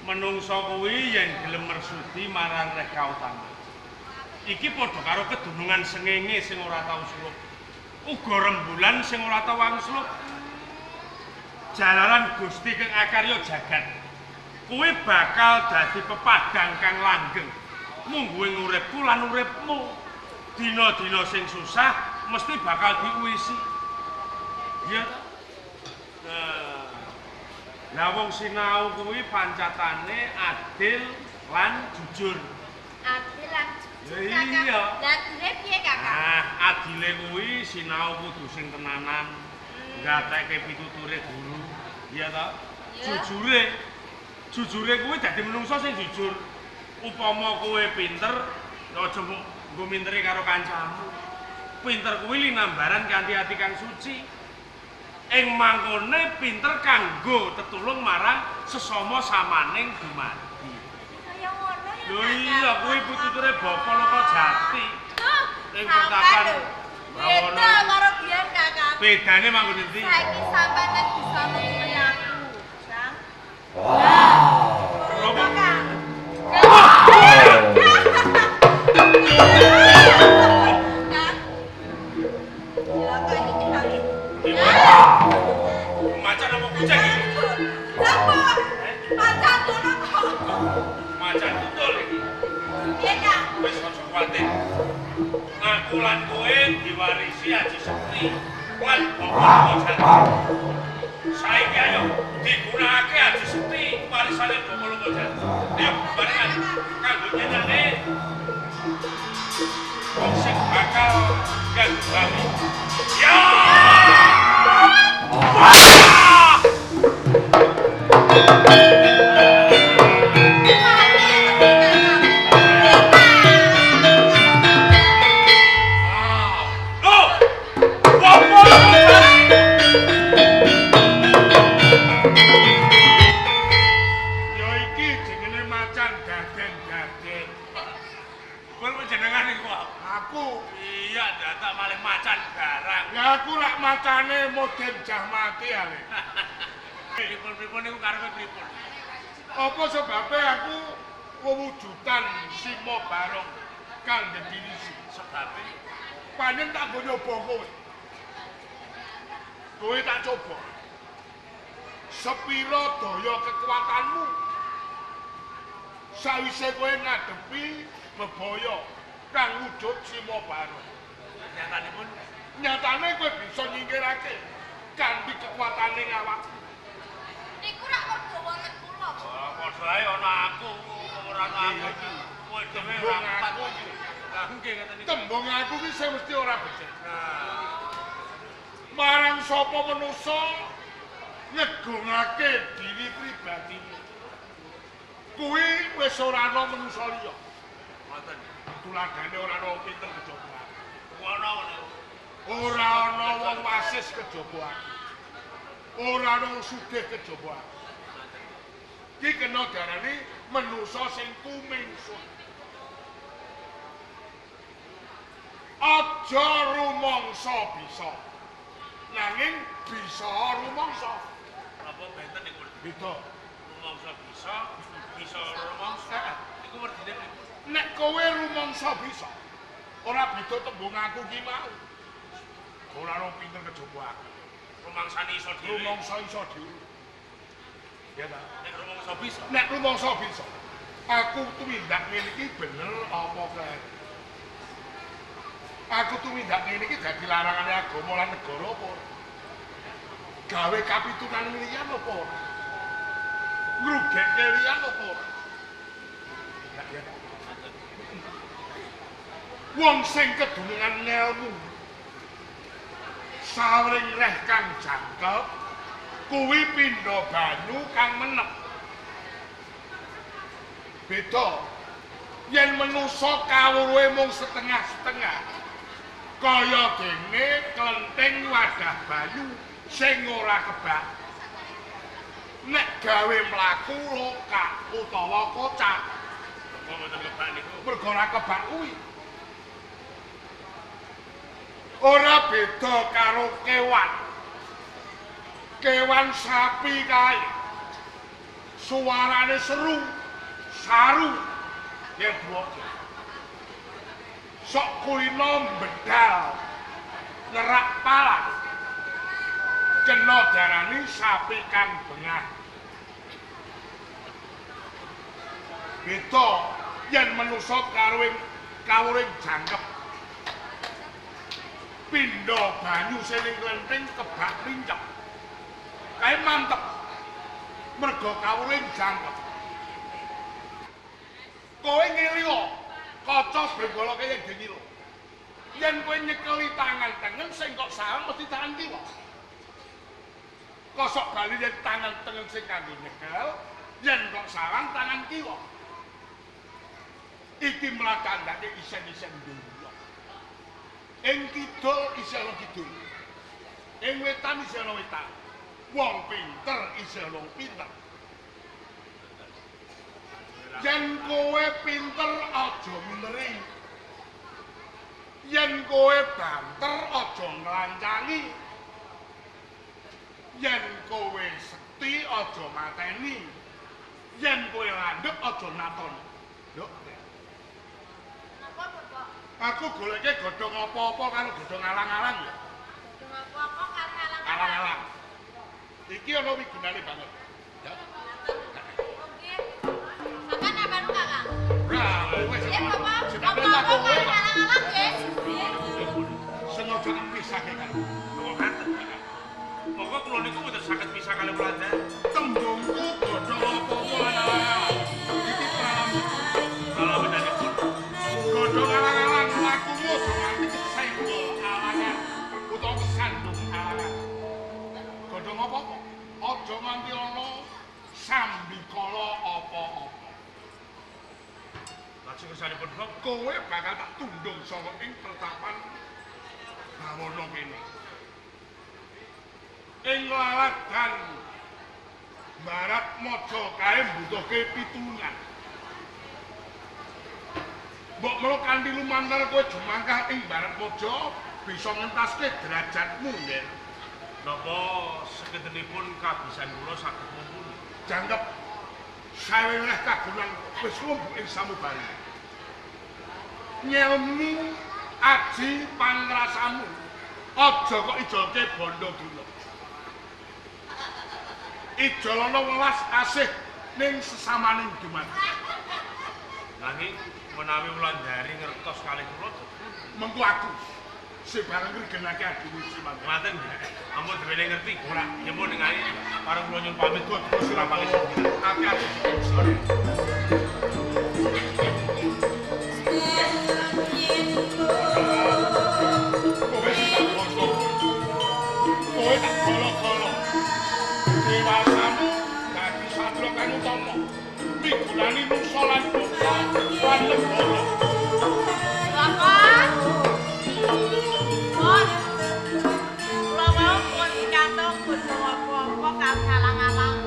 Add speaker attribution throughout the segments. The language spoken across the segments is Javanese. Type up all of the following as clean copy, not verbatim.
Speaker 1: Menungsa kuwi yen gelem mersudi marang reh kautaman. Iki padha karo kedunungan sengenge sing ora tau surup. Uga rembulan sing ora tau angslup. Jalaran Gusti kang akarya jagat. Kuwi bakal dadi pepadang kang langgeng. Mungguing uripku lan uripmu. Dina-dina sing susah mesti bakal diuwisi. Iya ta? Nah, lah wong sinau kuwi pancatane adil lan jujur.
Speaker 2: Adil lan jujur, Kakang.
Speaker 1: Iya.
Speaker 2: Lah adile piye, Kakang?
Speaker 1: Nah, adile kuwi sinau kudu sing tenanan. Gatekke pituture guru. Iya ta? Jujure. Jujure kuwi dadi menungso sing jujur. Upama kowe pinter, aja mbok nggo mintere karo kancamu. Pinter kuwi linambaran kanthi ati kang suci. Ing mangkone pinter kanggo tetulung marang sesama samaning dumadi.
Speaker 2: Kaya ngono ya.
Speaker 1: Lho iya kuwi pituture Bapak Loka Jati. Ing pertapan
Speaker 2: beda karo biyen, Kakang.
Speaker 1: Bedane manggon endi?
Speaker 2: Saiki sampean nek bisa nuturi aku, Kang.
Speaker 1: Wow.
Speaker 2: Kang. Kang. Cilaka iki, Kang.
Speaker 1: Macan apa kucing iki?
Speaker 2: Apa? Macan ngono kok.
Speaker 1: Macan tutul iki.
Speaker 2: Piye, Kang?
Speaker 1: Wis aja kuwatir. Aku lan kowe diwarisi Aji Sekti lan Bapak Loka Jati. Saiki ayo digunakake Aji Sekti warisane Bapak Loka Jati. Ayo barengan kanggo nyenyane wong sing bakal ganggu kami. Ya! Wah! Oh! Bapak Loka Jati!
Speaker 3: Ya iki jenenge macan daden-daden.
Speaker 1: Kowe jenengan iku
Speaker 3: aku.
Speaker 1: Iya, dadak malih macan barang.
Speaker 3: Ya aku rak macane modern jah mati ale.
Speaker 1: Pripun-pripun niku karepe pripun?
Speaker 3: Apa sebabe aku wewujudan Simo Barong kang definisi?
Speaker 1: Sebabe
Speaker 3: panen tak nggo nyoba kowe. Kowe tak coba. Sepira daya kekuatanmu? Sawise kowe ngadepi bebaya kang wujud Simo Barong.
Speaker 1: Nyatanipun
Speaker 3: nyatane kowe bisa nyingkirake kanthi kekuatane awakmu.
Speaker 2: Niku rak padha wonten kula.
Speaker 1: Oh, padha ae ana aku, ora ana aku iki. Kowe dhewe ora
Speaker 3: aku iki.
Speaker 1: Lah nggih ngoten niku.
Speaker 3: Tembung aku iki sing mesti ora becik.
Speaker 1: Nah,
Speaker 3: marang sapa manusa ngegungake diri pribadine. Kuwi wis ora ana manusa liya.
Speaker 1: Ngoten.
Speaker 3: Tuladhane ora ana wong pinter kejaba aku.
Speaker 1: Ana ngono.
Speaker 3: Ora ana wong wasis kejaba aku. Ora ana wong sugih kejaba aku. Iki kena diarani manusa sing kumingsun. Aja rumangsa bisa. Nanging bisa rumangsa.
Speaker 1: Apa benten niku?
Speaker 3: Beda.
Speaker 1: Rumangsa bisa, bisa rumangsa. Niku werdine pripun?
Speaker 3: Nek kowe rumangsa bisa, ora beda tembung aku ki mau. Ora ana pinter kejaba aku.
Speaker 1: Rumangsane iso dhewe.
Speaker 3: Rumangsa iso dhewe. Ya ta?
Speaker 1: Nek rumangsa bisa.
Speaker 3: Nek rumangsa bisa. Aku tumindak ngene iki bener apa kleru? Aku tumindak ngene iki dadi larangane agama lan negara apa ora? Gawe kapitunan liyan apa ora? Ngrugekke liyan apa ora? Ya ta? Wong sing kedunungan ngelmu sawring reh kang jangkep kuwi pindha banyu kang menep. Beda yen manusa kawruhe mung setengah-setengah kaya dene klenthing wadah banyu sing ora kebak. Nek gawe mlaku lokak utawa kocak.
Speaker 1: Kok mboten kebak niku?
Speaker 3: Mergo ora kebak kuwi. Ora beda karo kewan. Kewan sapi kae. Suarane seru, saru yen duwake. Sok kulino bedal ngerak palang. Kena darani sapi kang bengah. Beda yen manusa karo kawuring jangkep. Pindha banyu sing ning klenthing kebak lincep. Kae mantep. Mergo kawuring jangkep. Kowe ngelingo kaca brenggala kaya dene lho. Yen kowe nyekeli tangan tengen sing kok sawang mesti tangan kiwa. Kosok bali yen tangan tengen sing kanggo nyekel, yen kok sawang tangan kiwa. Iki mlatandake isen-isen dunya. Ing kidul isih ana kidul. Ing wetan isih ana wetan. Wong pinter isih ana pinter. Yen kowe pinter aja mineri. Yen kowe banter aja nglancangi. Yen kowe sekti aja mateni. Yen kowe landhep aja naton. Nduk.
Speaker 2: Napa, Bapak?
Speaker 3: Aku goleke godhong apa-apa karo godhong alang-alang ya.
Speaker 2: Godhong apa-apa karo alang-alang.
Speaker 3: Alang-alang. Iki ana wigunane banget. Ya.
Speaker 2: Oke. Sampeyan apa nu, Kakang?
Speaker 3: Lah, wis.
Speaker 2: Nggih, Bapak.
Speaker 3: Sing
Speaker 2: Apa-apa
Speaker 3: kowe
Speaker 2: karo alang-alang nggih.
Speaker 3: Sengaja tak pisahke kan.
Speaker 1: Kok ngaten? Monggo kula niku mboten saged pisah kalih Wulandari.
Speaker 3: Tembungku godhong apa-apa lan alang-alang. Iki pralambang.
Speaker 1: Pralambangipun
Speaker 3: godhong alang-alang lakumu aja nganti kesenggol alangan utawa kesandung alangan. Godhong apa-apa aja nganti ana sambikala apa-apa.
Speaker 1: Lajeng kersanipun Bapak,
Speaker 3: kowe bakal tak tundung saka ing pertapan bawana kene. Ing laladan Barat Maja kae mbutuhke pitulungan. Mbok mula kanthi lumantar kowe jumangkah ing Barat Maja bisa ngentaske derajatmu nggih.
Speaker 1: Napa seketenipun kabisan kula saged mumpuni?
Speaker 3: Jangkep saweleh kagunan wis lumbu ing samubari. Nyelmu aji pangrasamu aja kok ijolke bondo dunya. Ijolana welas asih ning sesamaning dumadi.
Speaker 1: Nanging menawi Wulandari ngertos kalih kula
Speaker 3: mengko aku sing bareng ngregenake adimu Siman.
Speaker 1: Ngaten nggih. Ampun dhewe ngerti ora. Nyuwun ningali pareng kula nyuwun pamit kok sira pamit.
Speaker 3: Ati-ati. Kowe sing tak bondo. Kowe tak golo-golo. Dewasamu dadi satria kang utama. Migunani nusa lan bangsa lan negara.
Speaker 2: Bapak. Pun. Kula wau pun pikantuk godhong apa-apa karo alang-alang.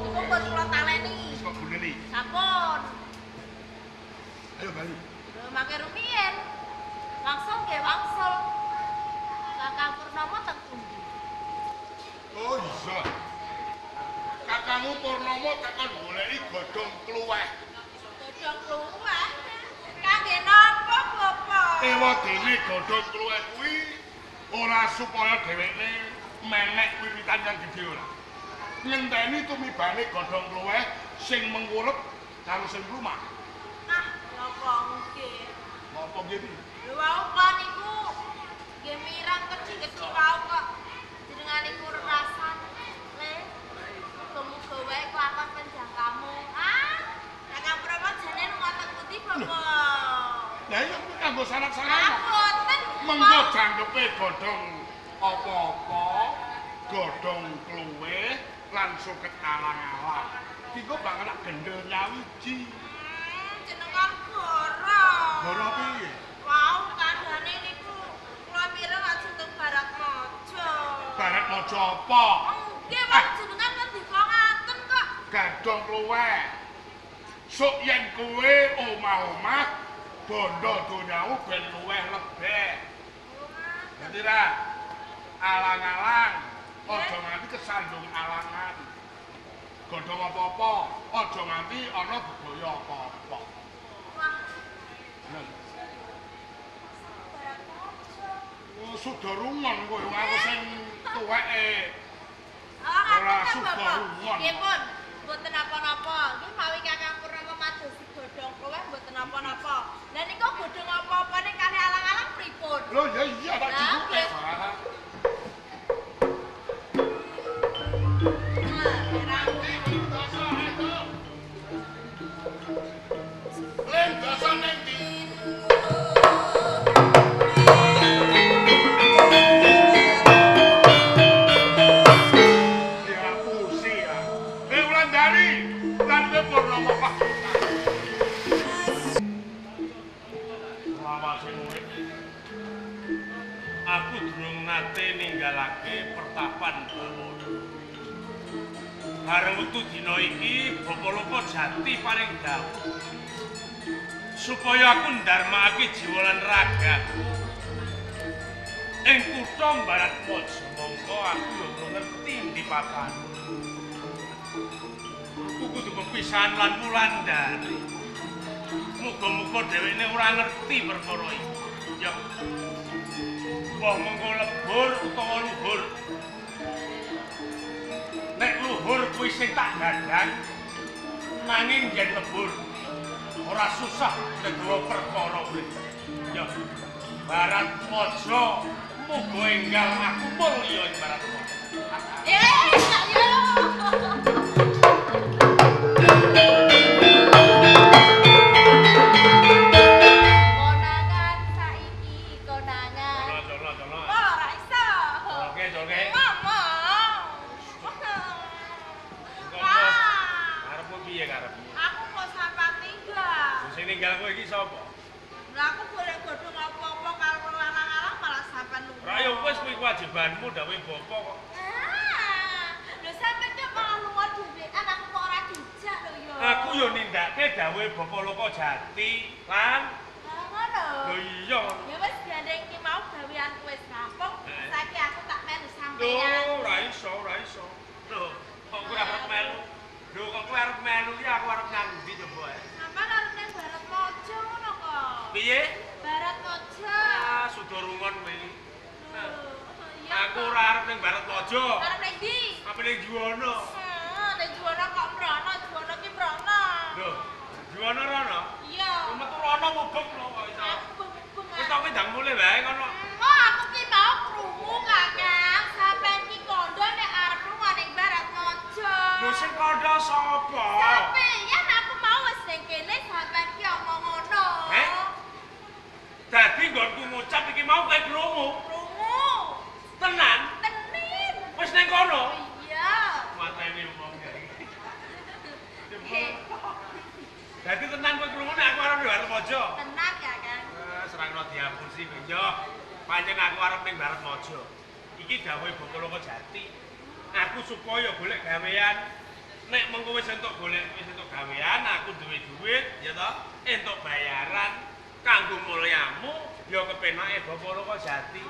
Speaker 2: Iku pun kula taleni.
Speaker 3: Wis kok gunene.
Speaker 2: Sampun.
Speaker 3: Ayo bali.
Speaker 2: Lho mangke rumiyin. Langsung nggih wangsul. Kakang Purnomo teng pundi?
Speaker 3: Oh iya. Kakangmu Purnomo takon goleki godhong kluweh.
Speaker 2: Godhong kluweh? Kangge napa, Bapak?
Speaker 3: Ewadene godhong kluweh kuwi ora supaya dheweke menek wiwitan kang gedhe ora. Ngenteni tumibane godhong kluweh sing mengkurep karo sing mlumah.
Speaker 2: Ah, napa nggih?
Speaker 3: Napa nggih piye?
Speaker 2: Lho wau kula niku nggih mireng kedhi-kedhi wau kok jenengan niku rerasan le. Muga-muga wae kelakon penjangkamu. Ah, Kakang Purnomo jane lunga teng pundi, Bapak?
Speaker 3: Lah iya kuwi kanggo sanak-sanak.
Speaker 2: Ah, boten.
Speaker 3: Mengko jangkepe godhong apa-apa, godhong kluweh lan suket alang-alang. Dinggo bakal tak gendel nyawiji.
Speaker 2: Jenengan goro.
Speaker 3: Goro piye?
Speaker 2: Wau kandhane niku kula mireng ajeng teng Barat Maja.
Speaker 3: Barat Maja apa?
Speaker 2: Nggih, wong jenengan ngendika ngaten kok.
Speaker 3: Godhong kluweh. Sok yen kowe omah-omah bondo donyamu ben luweh lebeh. Dadi ra alang-alang aja nganti kesandung alangan. godhong apa-apa, aja nganti ana bebaya apa-apa.
Speaker 2: Wah.
Speaker 3: Oh, sudah rungon kowe aku sing tuweke.
Speaker 2: Ora sudah rungon. Nggih pun, mboten napa-napa. Nggih mawi Kakang Purnama madosi godhong kluweh mboten napa-napa. Lah niku godhong apa-apane kalih alang-alang pripun?
Speaker 3: Lho ya iya tak jikuke.
Speaker 1: Aku durung nate ninggalake pertapan Bawana. Bareng wektu dina iki Bapa Loka Jati paring dawuh supaya aku ndharmakake jiwa lan ragaku ing kutha Baratmaja. Mongko aku yo ora ngerti endi papan. Aku kudu pepisahan lan Wulandari. Muga-muga dheweke ora ngerti perkara iki. Ya. Wah mongko lebur utawa luhur. Nek luhur kuwi sing tak gadang, nanging yen lebur ora susah ngegawa perkara kuwi. Ya. Baratmaja muga enggal aku mulya ing Baratmaja.
Speaker 2: Ya. Konangan saiki konangan.
Speaker 1: Jono.
Speaker 2: Ora iso.
Speaker 1: Oke, oke.
Speaker 2: Mama.
Speaker 1: Karepmu piye karepmu?
Speaker 2: Aku kok sampean tinggal.
Speaker 1: Sing ninggal kowe iki sapa?
Speaker 2: Lah aku golek godhong apa-apa karo alang-alang malah sampean lunga.
Speaker 1: Ora ya wis kuwi kewajibanmu dawuhe bapa kok.
Speaker 2: Ah, lho sampean kok malah lunga dhewean aku kok ora dijak lho ya.
Speaker 1: Aku yo nindakake dawuhe Bapa Loka Jati, lan
Speaker 2: Lah ngono.
Speaker 1: lho iya.
Speaker 2: Ya wis gandeng ki mau gaweanku wis rampung, saiki aku tak melu sampean.
Speaker 1: Lho, ora iso, ora iso. Lho, kok kowe arep melu? Lho, kok kowe arep melu ki aku arep nyang ndi coba ae?
Speaker 2: Sampean arep nang Baratmaja ngono kok.
Speaker 1: Piye?
Speaker 2: Baratmaja.
Speaker 1: Ah, sudah rungon kowe iki.
Speaker 2: Lho, iya.
Speaker 1: Aku ora arep ning Baratmaja.
Speaker 2: Arep ning ndi?
Speaker 1: Apa ning Juwana?
Speaker 2: Heeh, ning Juwana kok mrono, Juwana ki mrono.
Speaker 1: Lho, Juwana rono?
Speaker 2: Iya.
Speaker 1: Metu rono mubeng lho kok iso.
Speaker 2: Aku mubeng.
Speaker 1: Wis tok kowe ndang mulih wae ngono.
Speaker 2: Oh, aku ki mau krungu Kakang, sampean ki kandha nek arep lunga ning Baratmaja.
Speaker 1: Lho sing kandha sapa?
Speaker 2: Sampeyan aku mau wis ning kene sampean ki omong ngono.
Speaker 1: Heh? Dadi nggonku ngucap iki mau kowe krungu.
Speaker 2: Krungu.
Speaker 1: Tenan?
Speaker 2: Tenin.
Speaker 1: Wis ning kono?
Speaker 2: Iya.
Speaker 1: Mateni wong iki. Dadi tenan kowe krungu nek aku arep ning Baratmaja.
Speaker 2: Tenan ya, Kang.
Speaker 1: Serangno diapusi kowe. Yo, pancen aku arep ning Baratmaja. Iki dawuhe Bapa Loka Jati. Aku supaya golek gawean. Nek mengko wis entuk golek wis entuk gawean, aku duwe duit, ya toh, entuk bayaran kanggo mulyamu, ya kepenake Bapa Loka Jati.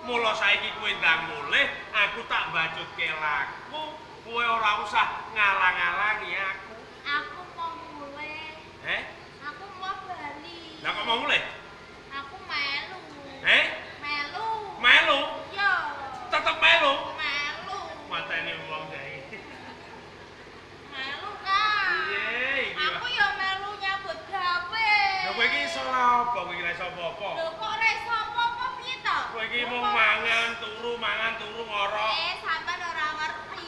Speaker 1: Mula saiki kowe ndang mulih, aku tak bacutke laku, kowe ora usah ngalang-alangi aku.
Speaker 2: Aku mau mulih.
Speaker 1: Heh?
Speaker 2: Aku mau bali.
Speaker 1: Lah kok mau mulih?
Speaker 2: Aku melu.
Speaker 1: Heh?
Speaker 2: Melu.
Speaker 1: Melu?
Speaker 2: Yo.
Speaker 1: Tetep melu.
Speaker 2: Melu.
Speaker 1: Mateni wong saiki.
Speaker 2: Melu, Kang.
Speaker 1: Piye iki?
Speaker 2: Aku yo melu nyambut gawe.
Speaker 1: Lha kowe iki iso apa kowe iki ora iso apa-apa?
Speaker 2: Lho kok ora iso apa-apa piye to?
Speaker 1: Kowe iki mung mangan turu ngorok.
Speaker 2: Sampean ora ngerti.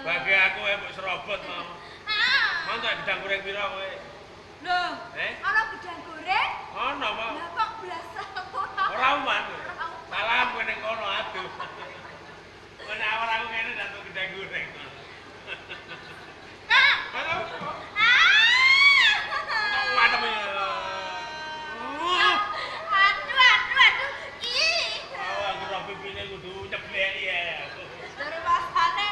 Speaker 1: Bagi aku mbok serobot mau.
Speaker 2: Ah.
Speaker 1: Mau tak gedang goreng pira kowe?
Speaker 2: Lho.
Speaker 1: Eh?
Speaker 2: Ana gedang goreng?
Speaker 1: Ana mau.
Speaker 2: Lah kok blas ora?
Speaker 1: Ora uman. Salam kowe ning kono aduh. Kowe nek awar aku kene ndak entuk gedang goreng.
Speaker 2: Kang.
Speaker 1: Halo.
Speaker 2: Ah.
Speaker 1: Tok ya.
Speaker 2: Aduh, aduh, aduh. Ih.
Speaker 1: Oh, aku roh pipine kudu nyebleki ya.
Speaker 2: Dari rasane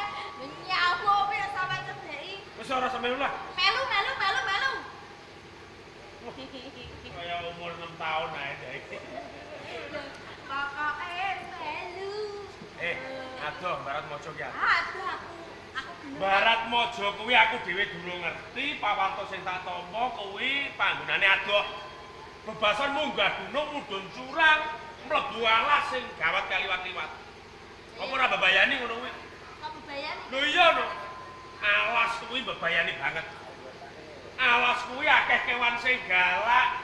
Speaker 2: nyawu piye sampe cebleki.
Speaker 1: Wis ora sampe lah.
Speaker 2: Melu, melu, melu, melu.
Speaker 1: Kaya umur 6 tahun ae dek.
Speaker 2: Pokoke melu.
Speaker 1: Adoh Baratmaja ki.
Speaker 2: Aduh aku
Speaker 1: Barat Mojo kuwi aku dhewe durung ngerti, pawarta sing tak tampa kuwi panggonane adoh. Bebasan munggah gunung mudhun curang, mlebu alas sing gawat kaliwat-liwat. Apa ora bebayani ngono kuwi?
Speaker 2: Kok bebayani?
Speaker 1: Lho iya no. Alas kuwi bebayani banget. Alas kuwi akeh kewan sing galak.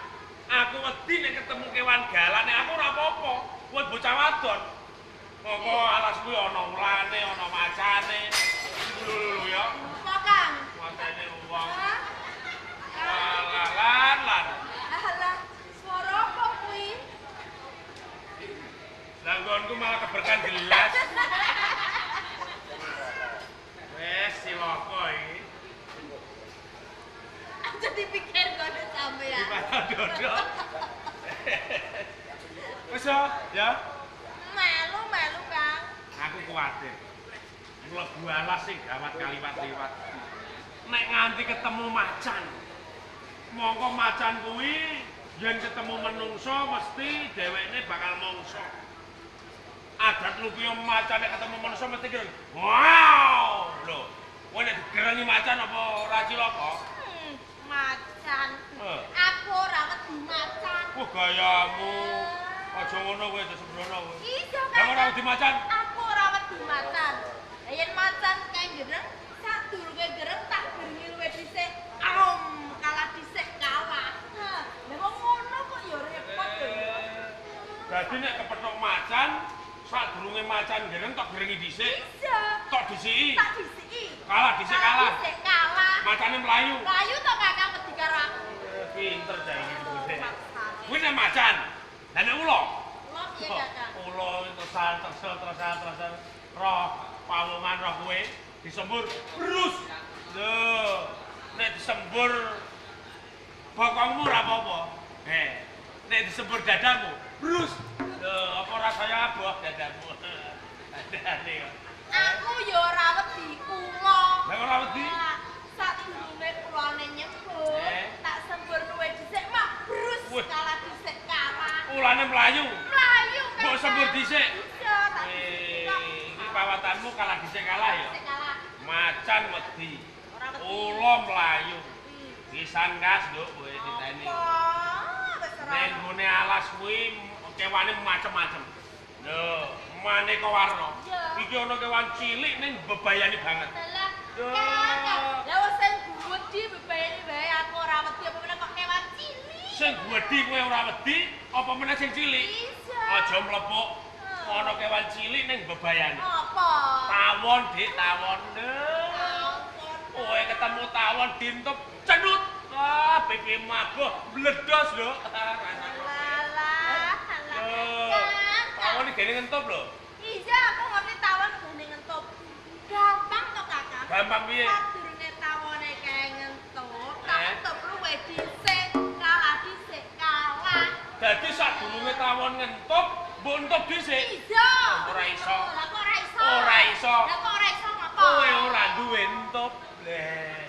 Speaker 1: Aku wedi nek ketemu kewan galak, nek aku ora apa-apa. Kowe bocah wadon. Monggo alas kuwi ana ulane, ana macane. Lho ya.
Speaker 2: Apa, Kang?
Speaker 1: Matene wong.
Speaker 2: Hah?
Speaker 1: Alah lan lan.
Speaker 2: Alah, swara apa kuwi?
Speaker 1: Lah nggonku malah keberkahan gelas. Wes cilaka iki.
Speaker 2: Aja dipikir ngono sampean.
Speaker 1: Gimana dodok? Wes ya.
Speaker 2: Melu-melu, Kang.
Speaker 1: Aku kuwatir. Mlebu alas sing gawat kaliwat-liwat. Nek nganti ketemu macan. Mongko macan kuwi yen ketemu menungso mesti dhewekne bakal mongso. Adat lupiya macan nek ketemu menungso mesti kira wow. Lho, kowe nek digerengi macan apa ora cilaka?
Speaker 2: Macan. Aku ora wedi macan.
Speaker 1: Wah, gayamu. Aja ngono kowe, aja sembrono kowe.
Speaker 2: Iya,
Speaker 1: Lah ora wedi macan.
Speaker 2: Aku ora wedi macan. Lah yen macan kae gereng, sadurunge gereng tak gerengi luwe dhisik. Aum, kalah dhisik kalah. Lah wong ngono kok ya repot ya.
Speaker 1: Dadi nek kepethuk macan, sadurunge macan gereng tok gerengi dhisik.
Speaker 2: Iya.
Speaker 1: Tok dhisiki.
Speaker 2: Tak dhisiki.
Speaker 1: Kalah dhisik kalah.
Speaker 2: Dhisik kalah.
Speaker 1: Macane mlayu.
Speaker 2: Mlayu to Kakang wedi karo aku.
Speaker 1: Pinter cah iki jebule. Kuwi nek macan. Lah nek ula?
Speaker 2: Ula piye Kakang?
Speaker 1: Ula tersal tersel tersal tersel roh pawongan roh kowe disembur brus. Lho, nek disembur bokongmu ora apa-apa. Nek disembur dadamu brus. Lho, apa rasanya aboh dadamu? Dadane kok.
Speaker 2: Aku ya ora wedi ula.
Speaker 1: Lah ora wedi?
Speaker 2: Sadurunge ulane nyembur, tak sembur luwe dhisik mak brus kalah dhisik kalah.
Speaker 1: Ulane mlayu.
Speaker 2: Mlayu Kakang.
Speaker 1: Mbok sembur dhisik.
Speaker 2: Iya, tak dhisik.
Speaker 1: Iki pawatanmu kalah dhisik kalah ya.
Speaker 2: Dhisik kalah.
Speaker 1: Macan wedi.
Speaker 2: Ora wedi.
Speaker 1: Ula mlayu. Pisan kas nduk kowe diteni.
Speaker 2: Apa? Wis ora.
Speaker 1: Ning gone alas kuwi kewane macem-macem. Lho, maneka warna. Iki ana kewan cilik ning bebayani banget.
Speaker 2: Lah, Kakang. Lah wis sing gedhi bebayani wae aku ora wedi apa meneh kok kewan cilik.
Speaker 1: Sing gedhi kowe ora wedi, apa meneh sing cilik?
Speaker 2: Iya.
Speaker 1: Aja mlepuk. Ana kewan cilik ning bebayani.
Speaker 2: Apa?
Speaker 1: Tawon, Dik, tawon.
Speaker 2: Tawon.
Speaker 1: Kowe ketemu tawon dintup cenut. Wah, pipi mabuh bledos lho.
Speaker 2: Alah, alah.
Speaker 1: Tawon iki gene ngentup lho.
Speaker 2: Iya, aku ngerti tawon gene ngentup. Gampang to, Kakang.
Speaker 1: Gampang piye?
Speaker 2: Sadurunge tawone kae ngentup, tak entup luwe dhisik, kalah dhisik kalah.
Speaker 1: Dadi sadurunge tawon ngentup, mbok entup dhisik.
Speaker 2: Iya.
Speaker 1: Ora iso.
Speaker 2: Lah kok ora iso?
Speaker 1: Ora iso.
Speaker 2: Lah kok ora iso ngapa?
Speaker 1: Kowe ora duwe entup. Leh.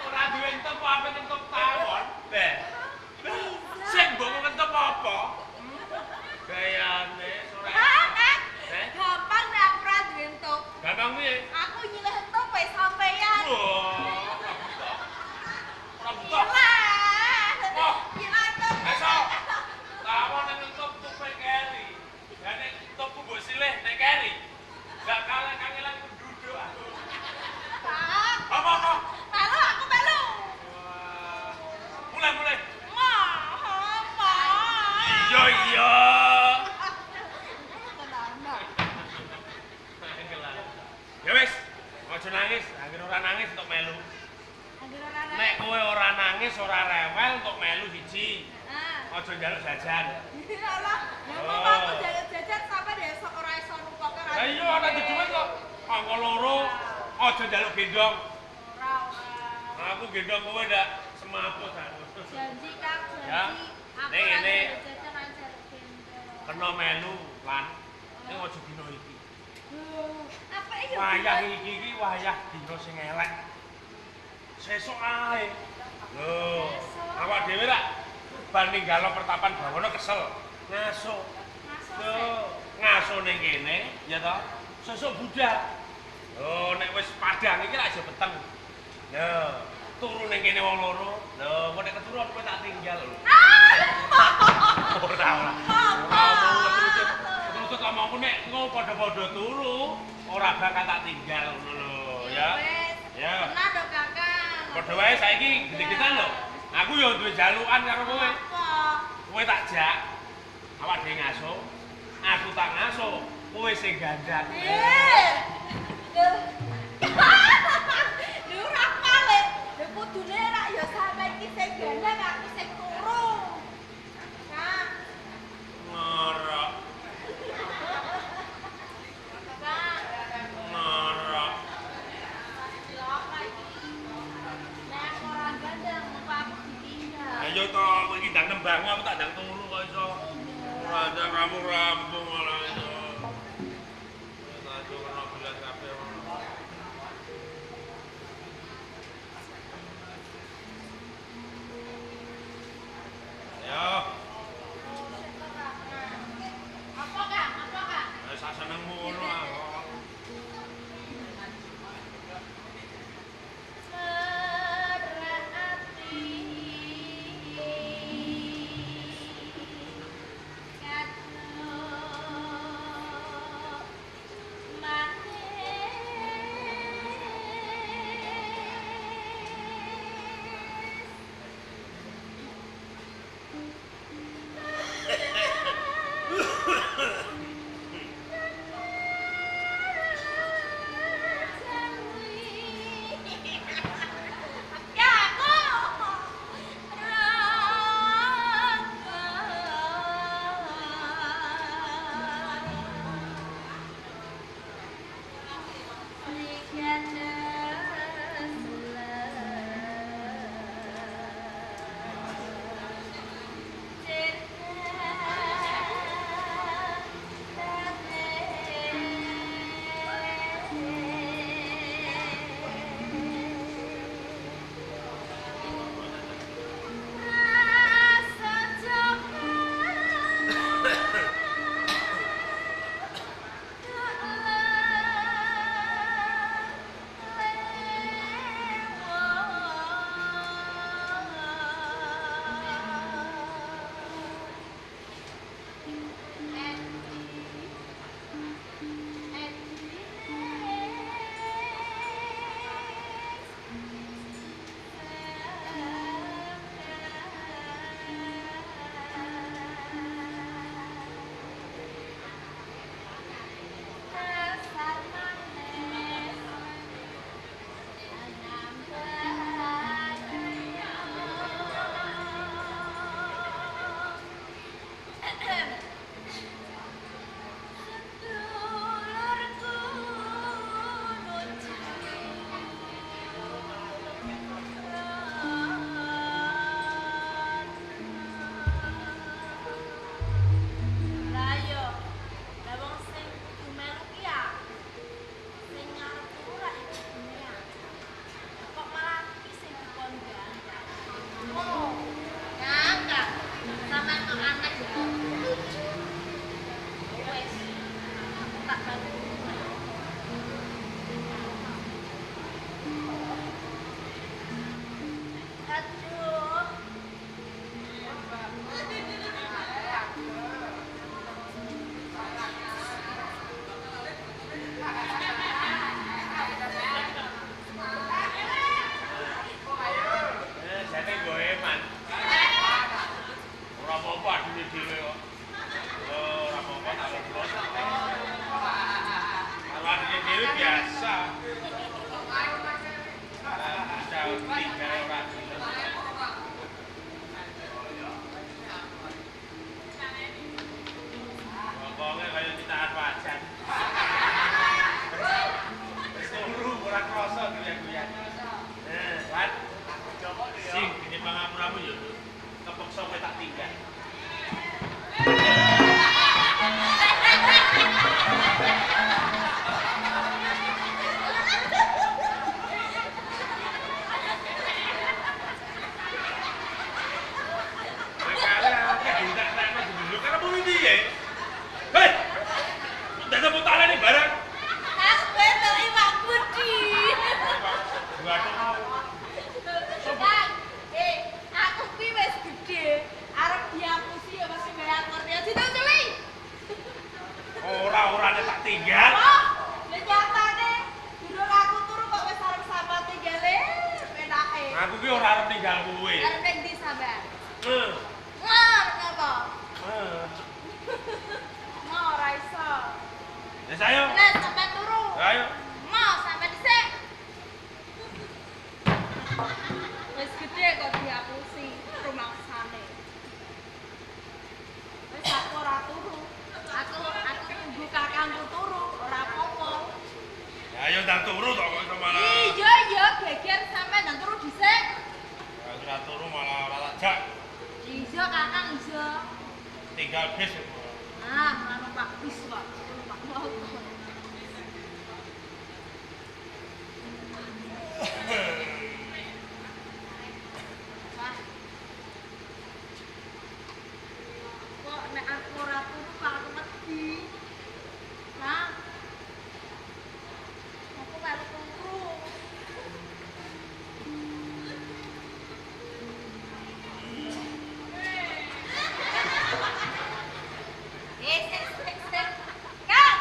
Speaker 1: Ora duwe entup kok ape ngentup tawon? Leh. Sing mbok ngentup apa? Gayane ora.
Speaker 2: Gampang nek aku ora duwe entup.
Speaker 1: Gampang piye?
Speaker 2: Aku nyilih entup wae sampeyan.
Speaker 1: Wah, ora buta.
Speaker 2: Ilah. Ilah entup.
Speaker 1: Esok. Tawon nek entup tupe keri. Lah nek entupku mbok silih nek keri. Gak kalah kangelan duduk aku. Apa-apa?
Speaker 2: Melu aku melu.
Speaker 1: Mulai mulai.
Speaker 2: Mah,
Speaker 1: Iya iya. Ya wis, aja nangis, anggere ora nangis entuk melu. Nek kowe ora nangis, ora rewel entuk melu siji. Aja njaluk jajan.
Speaker 2: Alah, lha mama aku njaluk jajan sampe besok ora iso nukoke ra.
Speaker 1: Lah iya ora duwe kok. Angka loro aja njaluk gendong.
Speaker 2: Ora ora.
Speaker 1: Aku gendong kowe ndak semaput aku.
Speaker 2: Janji Kang,
Speaker 1: Ya.
Speaker 2: janji. Aku
Speaker 1: Ning
Speaker 2: ora
Speaker 1: ngene.
Speaker 2: njaluk jajan ora njaluk gendong.
Speaker 1: Kena melu lan ning aja dina iki.
Speaker 2: Apa ya?
Speaker 1: Wayah iki iki wayah dina sing elek. Sesuk ae. Lho, awak dhewe rak bar ninggalo pertapan Bawana kesel. Ngaso. Lho, ngaso ning kene, ya toh. Sesuk budal. Oh, nek wis padhang iki lak aja peteng. Lho, turu ning kene wong loro. Lho, engko nek keturun kowe tak tinggal lho. Ora ora. Ora omong ketrucut. Ketrucut omongku nek engko padha-padha turu, ora bakal tak tinggal ngono lho, ya. Ya.
Speaker 2: Tenan lho, Kakang.
Speaker 1: Padha wae saiki gede-gedean lho. Aku yo duwe jalukan karo kowe.
Speaker 2: Apa?
Speaker 1: Kowe tak jak. Awak dhewe ngaso. Aku tak ngaso, kowe sing gandang.
Speaker 2: Eh. Lho. Lho ora pale. Lho kudune rak ya sampe iki sing gandang aku sing turu. Kang,
Speaker 1: Ngorok,
Speaker 2: Kang.
Speaker 1: ngorok.
Speaker 2: Lho apa iki? Nek aku ora gandang, mengko aku ditinggal.
Speaker 1: Ayo to, kowe iki ndang nembang aku tak ndang turu kok iso. Ora ndang rampung-rampung malah iso. Tak kena belas kabeh ngono. Ayo,
Speaker 2: Apa Kang? Apa Kang?
Speaker 1: sak senengmu ngono ah.
Speaker 2: Merak ati kadung manis. Lah yo, lah wong sing kudu melu ki aku. Sing ngarep turu ra ya kudune aku. Kok malah iki sing dikondang. Oh, Kang, Kang. Sampeyan kok aneh ya. Lucu. Wes, aku tak melu turu. Aduh.
Speaker 1: Eh, jane nggo eman. Ora apa-apa adine dhewe kok. Oh, ora apa-apa tak lho. Kalau adine dhewe biasa. Bisa tinggal ora jelas. Bokongnya kaya citakan wajan. Wis turu ora krasa guya-guyan. Eh, Wan. Sing gene pangapuramu ya, Lur. Kepeksa kowe tak tinggal. Aku ki ora arep ninggal kowe.
Speaker 2: Arep ning ndi sampean?
Speaker 1: Heeh.
Speaker 2: Arep ngapa?
Speaker 1: Heeh.
Speaker 2: Mau ora iso.
Speaker 1: Wis ayo.
Speaker 2: Lah sampean turu.
Speaker 1: Ayo.
Speaker 2: Mau sampean dhisik. Wis gede kok diapusi rumangsane. Wis aku ora turu. Aku tunggu kakangku turu, ora apa-apa.
Speaker 1: Ayo ndang turu to kok iso malah.
Speaker 2: Iya iya geger sampean ndang turu dhisik.
Speaker 1: Aku ora turu malah ora tak jak.
Speaker 2: Iya kakang iya.
Speaker 1: Tinggal bis.
Speaker 2: Ah, ora numpak bis kok, numpak motor. Wah. Kok nek aku ora turu kok aku wedi. Nah. Aku melu turu. Kang.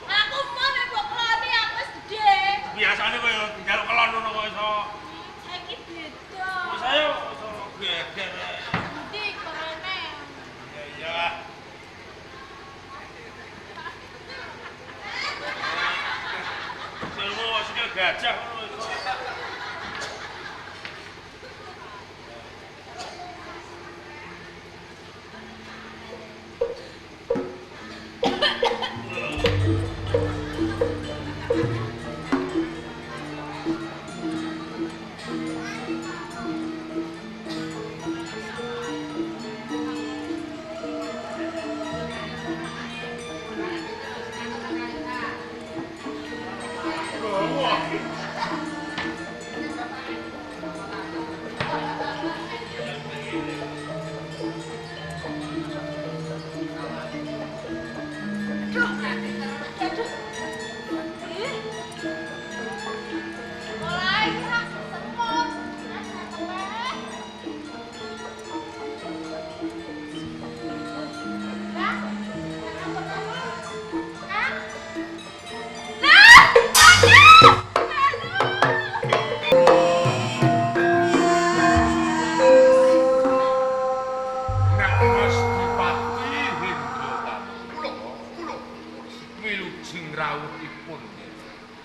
Speaker 2: Aku mau nek mbok keloni aku wis gedhe.
Speaker 1: Biasane kowe njaluk kelon ngono kok iso.
Speaker 2: Saiki beda.
Speaker 1: Wis ayo iso geger.
Speaker 2: Endi kerene?
Speaker 1: Iya iya. Sikilmu sikil gajah ngono iso.
Speaker 2: Aduh. Aduh. Ih. Mulai gerak semut. Lah, Kang. Lah, aduh. Aduh.
Speaker 3: Nek Mas Dipati Hendro
Speaker 4: Kula, kula.
Speaker 3: wilujeng rawuhipun.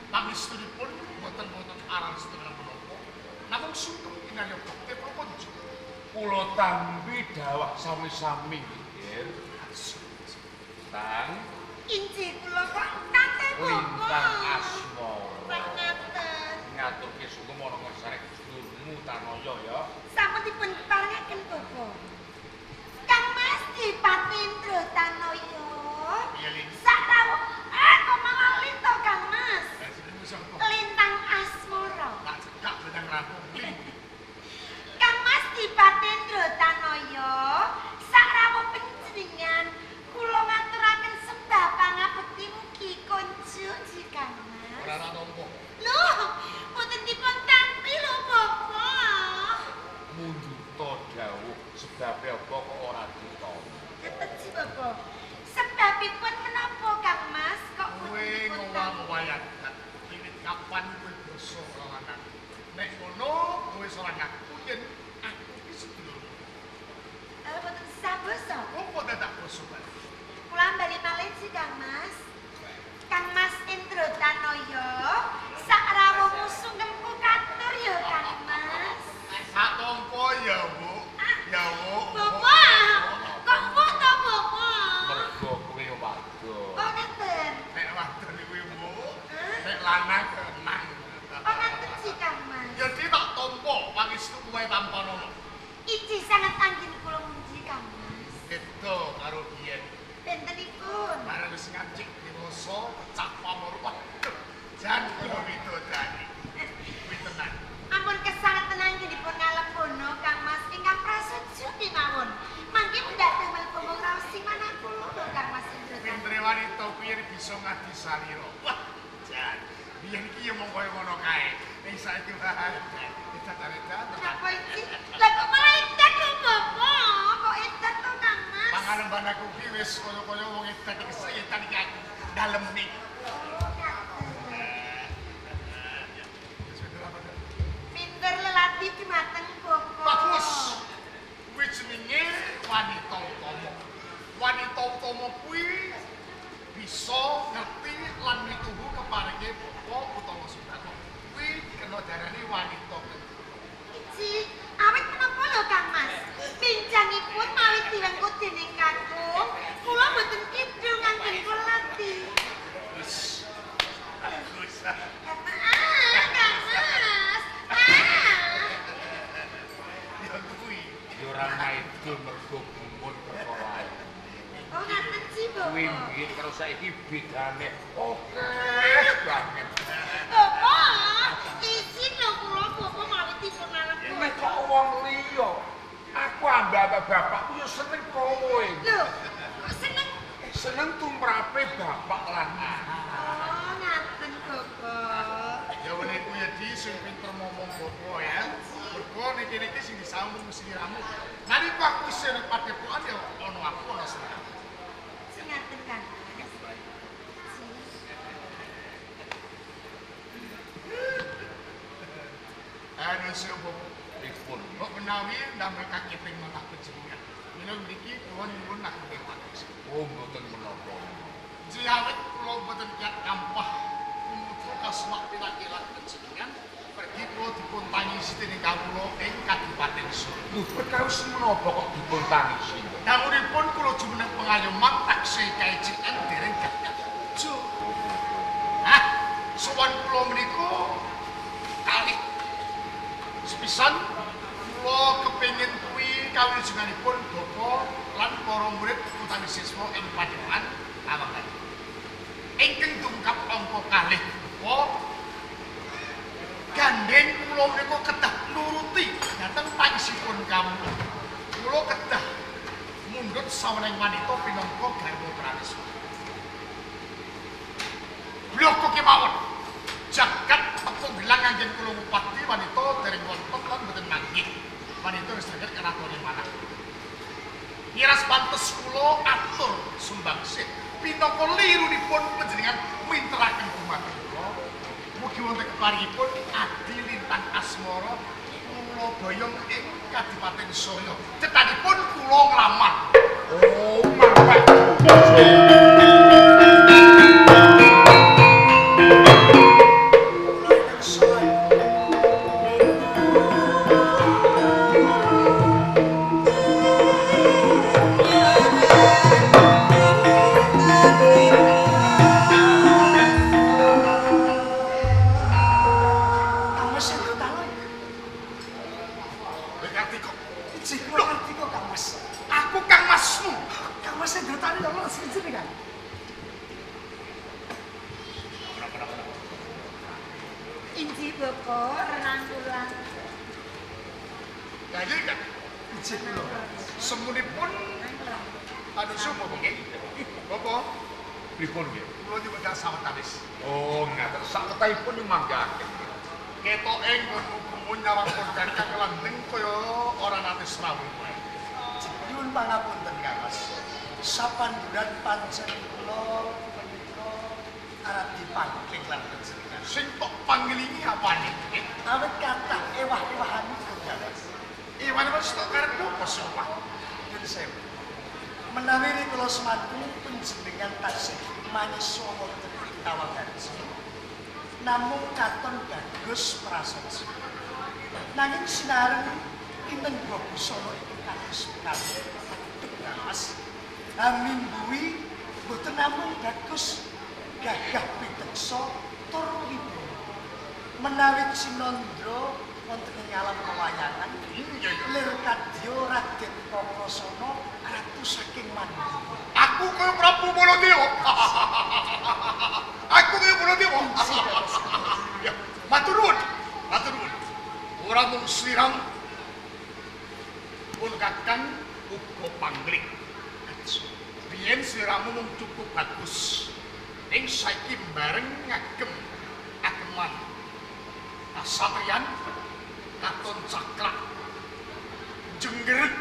Speaker 4: Pangestunipun boten-boten aran setengah menapa. Namung sungkem kinarya bekti prapun
Speaker 3: Kula tampi dawah sami-sami nggih. Tang
Speaker 2: Inci kula kok kate
Speaker 3: lintang asmara.
Speaker 2: Pak ngaten.
Speaker 3: Ngaturke sungkem ana ngersane Gusturmu Tanaya ya.
Speaker 5: Sampun dipun paringaken Bapak. Kang Mas Dipati Indra Tanaya.
Speaker 4: Iya, Lin.
Speaker 5: Sak rawuh aku malah linto Kang Mas.
Speaker 4: Lah jenengmu sapa?
Speaker 5: Lintang Asmara.
Speaker 4: Tak cekak benang rampung. Lin.
Speaker 5: Kang Mas Dipati Indra Tanaya, sak rawuh panjenengan kula ngaturaken sembah pangabekti mugi kunjuk Kang Mas.
Speaker 4: Ora ora nampa.
Speaker 5: Loh, mboten dipun tampi lho Bapak.
Speaker 3: Mundhuta dawuh sebabe apa kok ora ditampa.
Speaker 5: Keteji Bapak. Sebabipun menapa Kang Mas kok
Speaker 4: Kowe
Speaker 5: boten dipun tampi?
Speaker 4: ngowah-owahan. Wiwit kapan kowe basa lanang? Nek ngono kowe salah ngaku yen aku iki sedulurmu.
Speaker 5: Boten saboso.
Speaker 4: Apa dadak basa bae?
Speaker 5: Kula bali malih sih Kang Mas. Kang Mas Indra Tanaya, sak rawuhmu sungkemku katur ya Kang Mas.
Speaker 4: Tak tampa ya, Bu. Ya, Bu.
Speaker 2: Bapak, kok mbok to Bapak?
Speaker 3: Mergo kowe wadon.
Speaker 5: Kok ngaten?
Speaker 4: Nek wadon kuwi, Bu. Nek lanang kenang.
Speaker 5: Kok ngaten sih Kang Mas?
Speaker 4: Ya di tak tampa pangestu kowe tampanana.
Speaker 5: Iji sangat anggen kula muji Kang Mas.
Speaker 4: Beda karo biyen.
Speaker 5: Bentenipun.
Speaker 4: Bareng wis ngancik dewasa, pecah pamor. Waduh, jan kula widodari. Kuwi tenan.
Speaker 5: Ampun kesanget tenang dipun ngalembono Kang Mas ingkang prasaja kemawon. Mangke mundhak damel bongong raos sing manah kula lho Kang Mas Indra.
Speaker 4: Pintere wanita kuwi yen bisa ngadi salira. Wah, jan. Biyen iki ya mung kaya ngono kae. Ning saiki wae. Edan-edan.
Speaker 5: Napa iki? Lah kok malah edan lho Bapak? Kok edan to Kang Mas?
Speaker 4: Pangalemban aku ki wis kaya-kaya wong edan iki setan iki aku dalem nih.
Speaker 5: Oh, ngaten.
Speaker 4: Wis pinter apa?
Speaker 5: Pinter lelaki
Speaker 4: ora maido mergo gumun perkara.
Speaker 5: Oh, ngaten sih, Bapak.
Speaker 4: Kuwi mbiyen karo saiki bedane oke banget.
Speaker 2: Bapak, izin lho kula Bapak mawi dipun arep.
Speaker 4: Nek kok wong liya, aku ambek bapakku ya seneng kowe.
Speaker 5: Lho, kok seneng?
Speaker 4: Seneng tumrape bapak lan aku.
Speaker 5: Oh, ngaten Bapak.
Speaker 4: Ya wene ku ya di sing pinter ngomong bapak ya. Mergo niki-niki sing disambung sliramu. Nalika aku isih nang padepokan ya ana aku ana sliramu.
Speaker 5: Sing ngaten kan.
Speaker 4: Anu sing bapak pripun? Kok menawi ndamel kaketing manah panjenengan. Mila mriki kula nyuwun ageng pados. Oh, mboten menapa. Jiawit kula mboten kiat kampah kumutu kasmak pirak-pirak panjenengan. Pergi kula dipun tangisi dening kawula ing Kadipaten Solo. Lho, perkawis menapa kok dipun tangisi? Dangunipun kula jumeneng pengayoman taksih kaejikan dereng gadah bojo. Hah, sowan kula menika kalih sepisan kula kepengin kuwi kawilujenganipun bapa lan para murid utawi siswa ing padepokan Tawangharjo. Ingkang dungkap angka kalih bapa gandeng kula menika kedah nuruti dhateng pangisipun kawula. Kula kedah mundhut saweneng wanita pinangka garwa prameswari. Bloko kemawon. Jagat tepung gelang anggen kula ngupati wanita dereng wonten lan boten manggih. Wanita wis saged keratone manah. Miras pantes kula atur sumbangsih pinangka lirunipun panjenengan minteraken dumateng kula. Mugi wonten keparingipun adi lintang asmara kula boyong ing Kadipaten Surya. Cethanipun kula nglamar. Oh, mangkat.
Speaker 6: Namung katon bagus prasaja. Nanging sinareng pinengga busana iki kados menawi Mas. Amimbuhi boten namung bagus gagah piteksa tur wibawa. Menawi Cinandra wonten ing alam pewayangan, lir kadya Raden Kakrasana ratu saking Mandura.
Speaker 4: Aku kaya Prabu Baladewa. Aku kaya Baladewa. Ya, matur nuwun. Matur nuwun. Ora mung sliramu pun kakang uga pangling. Biyen sliramu mung cukup bagus. Ning saiki bareng ngagem ageman kasatriyan katon cakrak jenggerek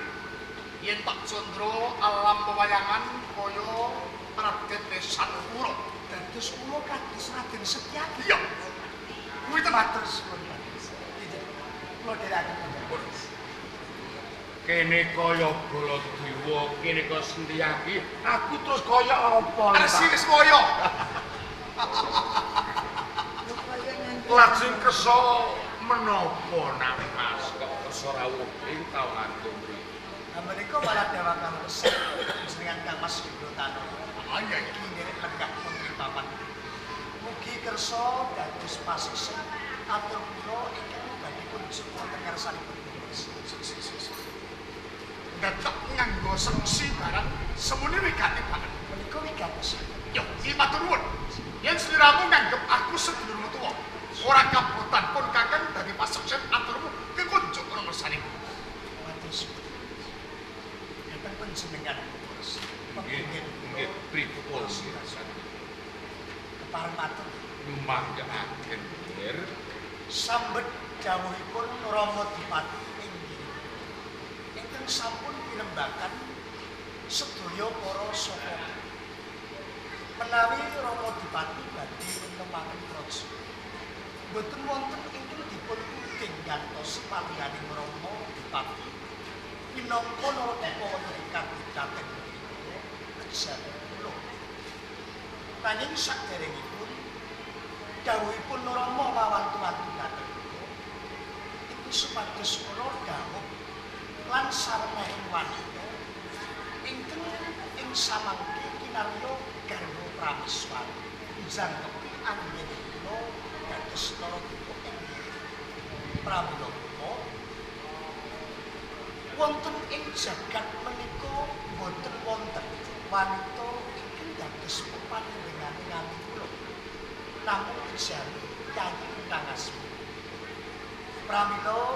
Speaker 4: yen tak condro alam pewayangan kaya Raden Desanpura.
Speaker 6: Dados kula kados Raden Setyaki.
Speaker 4: Iya. Kuwi tenan
Speaker 6: matur suwun. Kula dherekaken.
Speaker 1: Kene kaya Baladewa, kene kaya Setyaki, aku terus kaya apa?
Speaker 4: Resi Wismaya.
Speaker 1: Lajeng kersa menapa nami Mas kok kersa rawuh ing Tawangharjo mriki?
Speaker 6: Ha menika malah dewa kang resik jenengan Kang Mas Indra Tanaya.
Speaker 4: Ah iya
Speaker 6: iki nderek lenggah wonten papan. Mugi kersa dados pasisih atur kula ingkang badhe kunjuk wonten ngarsanipun Mas.
Speaker 4: nganggo seksi barang semune wigati banget.
Speaker 6: Menika wigatos.
Speaker 4: Yo, iki matur nuwun. Yen sliramu nganggep aku sedulurmu tuwa, ora kabotan pun kakang dadi paseksen aturmu kekunjuk ana ngersane.
Speaker 6: Matur suwun. Dhateng panjenengan
Speaker 3: nggih, nggih, pripun
Speaker 6: kepareng matur
Speaker 3: nyumanggaaken Ger.
Speaker 6: Sambet dawuhipun Rama Dipati inggih ingkang sampun pirembakan sedaya para saka. Menawi Rama Dipati badhe nemaken praja, boten wonten ingkang dipun tuding gantos palihaning Rama Dipati minangka naradipa wonten ing kadipaten punika kejawi kula. Nanging saderengipun dawuhipun Rama mawantu-wantu dhateng kula iku supados kula dhawuh lan sarenehing wanita ingkang ing samangke kinarya garwa prameswari njangkepi anggen kula dados naradipa ing pramila kula wonten ing jagat menika boten wonten wanita ingkang dados pepanjenengane nganti kula namung kejawi Yayi Lintang Asmara. Pramila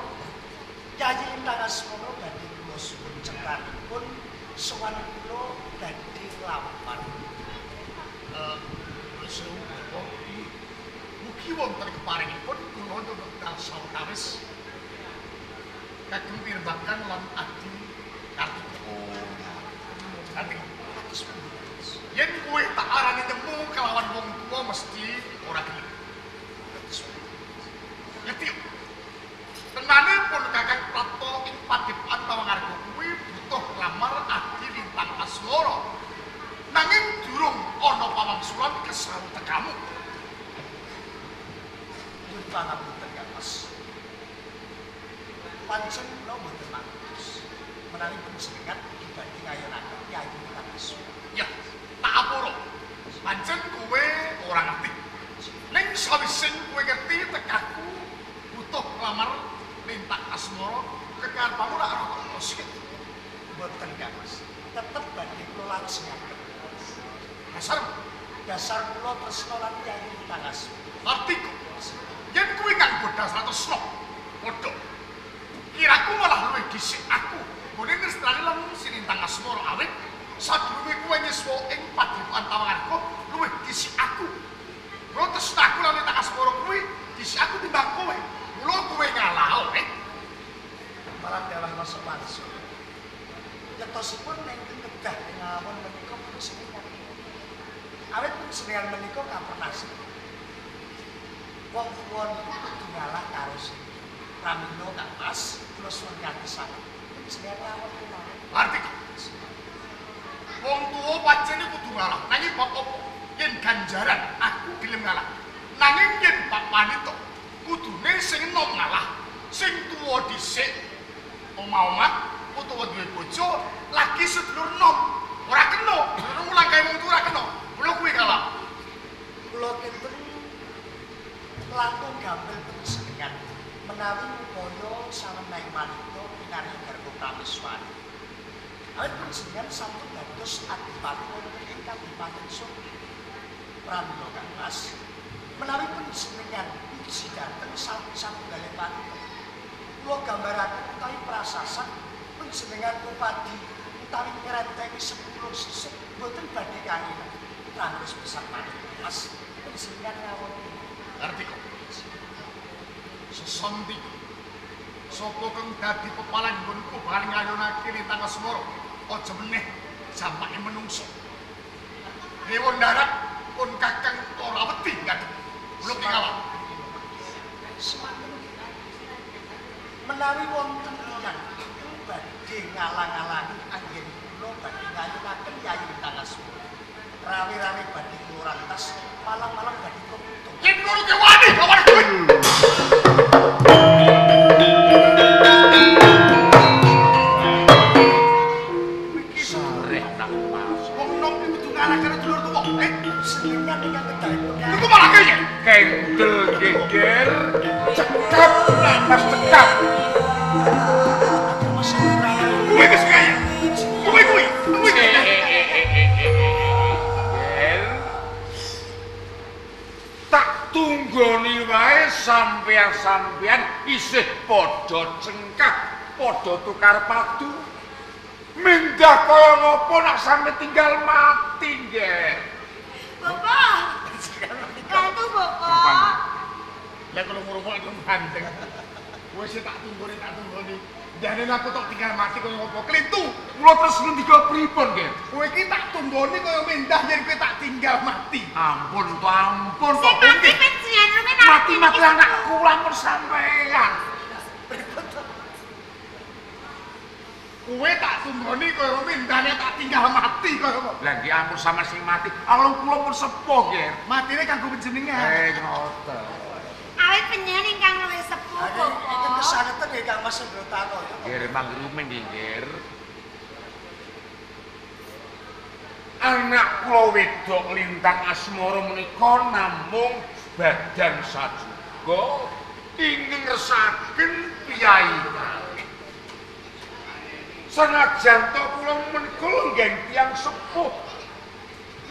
Speaker 6: Yayi Lintang Asmara badhe kula suwun cekapipun sowan kula badhe nglampar.
Speaker 4: Sewu Bapak. Mugi wonten keparingipun kula wekdal sawetawis kagem pirembagan lan adi Kartika. Kartika.
Speaker 6: Kados pundi?
Speaker 4: Yen kowe tak arani nemu kelawan wong tuwa mesti ora gelem.
Speaker 6: Kados pundi?
Speaker 4: Ngerti? Tenane pun Kakang Prapta ing padepokan Tawangarga kuwi butuh lamar adi Lintang Asmara. Nanging durung ana pawangsulan kesau tekamu.
Speaker 6: Nyuwun pangapunten Kang Mas. Pancen kula mboten mangertos menawi panjenengan ugi badhe ngayonaken Yayi Lintang Asmara.
Speaker 4: Ya, tak apura. Pancen kowe ora ngerti. Ning sawise kowe ngerti tekaku butuh nglamar Lintang Asmara, kekarepmu ora rada sithik.
Speaker 6: Mboten Kang Mas. Tetep badhe kula lajengaken.
Speaker 4: Dasar
Speaker 6: Dasar kula tresna lan Yayi Lintang Asmara.
Speaker 4: Kartika. Yen kuwi nganggo dasar tresna, padha. Kiraku malah luwih dhisik aku nggone nresnani lan si Lintang Asmara awit sadurunge kowe nyiswa ing padepokan Tawangarga luwih dhisik aku. Mula tresnaku lan Lintang Asmara kuwi dhisik aku timbang kowe. Mula kowe ngalah, eh.
Speaker 6: Malah dawah masuk wangsul. Yetosipun ingkang kedah ngawon menika panjenengan. Awit panjenengan menika kapernasih. Wong tuwa niku kudu ngalah karo sing. Pramila Kang Mas, kula suwun kanthi sanget panjenengan ngawon kemawon.
Speaker 4: Kartika. Wong tuwa pancene kudu ngalah. Nanging bab apa? Yen ganjaran aku gelem ngalah. Nanging yen bab wanita kudune sing enom ngalah, sing tuwa dhisik omah-omah utawa duwe bojo lagi sedulur enom. Ora kena, ngono langkahe wong tuwa ora kena. Mula kuwi kalah.
Speaker 6: Kula kinten langkung gampil panjenengan menawi upaya sawenehing wanita kinarya garwa prameswari. Awit panjenengan sampun dados adipati wonten ing Kadipaten Solo. Pramila Kang Mas, menawi panjenengan puji dhateng satunggaling wanita, kula gambaraken utawi prasasan panjenengan ngupadi utawi ngrentengi 10 sisih boten badhe kangenan. Pramila besar manut Mas, panjenengan ngawon.
Speaker 4: Kartika. Sesonti. Sapa kang dadi pepalang nggonku bakal ngayonake Lintang Asmara? Aja meneh jamake menungso. Dewa darat pun Kakang ora wedi ngadep. Kula ki ngalah.
Speaker 6: Semanten menawi wonten tiyang ingkang badhe ngalang-alangi anggen kula badhe ngayunaken Yayi Lintang Asmara. Rawe-rawe badhe kula rantas, malang-malang badhe kula putung.
Speaker 4: Yen ngono ki wani kawan kowe. Iki
Speaker 3: Sureh nang Mas.
Speaker 4: Wong nom iki kudu ngalah karo dulur tuwa.
Speaker 6: Senengan ingkang kedahipun.
Speaker 4: Iku malah kaya.
Speaker 3: Kendel geger. Cekap Mas cekap.
Speaker 4: Kowe wis kaya. Kowe kuwi.
Speaker 3: Sampeyan-sampeyan isih padha cengkah, padha tukar padu. Mindah kaya ngopo nak sampe tinggal mati, nggih.
Speaker 2: Bapak. Bantu Bapak.
Speaker 4: Lah kalau ngurungok aku ganteng. Wis tak tunggoni, tak tunggoni. Jane aku tok tinggal mati kaya ngopo? Klintu.
Speaker 3: Kula terus ngendika pripun, nggih?
Speaker 4: Kowe iki tak tunggoni kaya mindah yen kowe tak tinggal mati.
Speaker 3: Ampun to, ampun
Speaker 2: to. Sing mati penjenengan rumen
Speaker 3: mati-mati anakku lamun sampeyan.
Speaker 6: Pripun to?
Speaker 4: Kowe tak tunggoni kaya mindah nek tak tinggal mati kaya apa?
Speaker 3: Lah nggih ampun sama sing mati. Alung kula pun sepuh, nggih.
Speaker 4: Matine kanggo panjenengan.
Speaker 3: Ngoten.
Speaker 5: Awit panjenengan ingkang luwih sepuh, Bapak.
Speaker 6: Iki kesangeten nggih Kang Mas Indro Tanoyo.
Speaker 3: Nggih, mangke rumen nggih, Ger. Anak kula wedok Lintang Asmara menika namung badan sajuga ingkang ngersakaken piyayi kalih. Senajan to kula menika lenggeng tiyang sepuh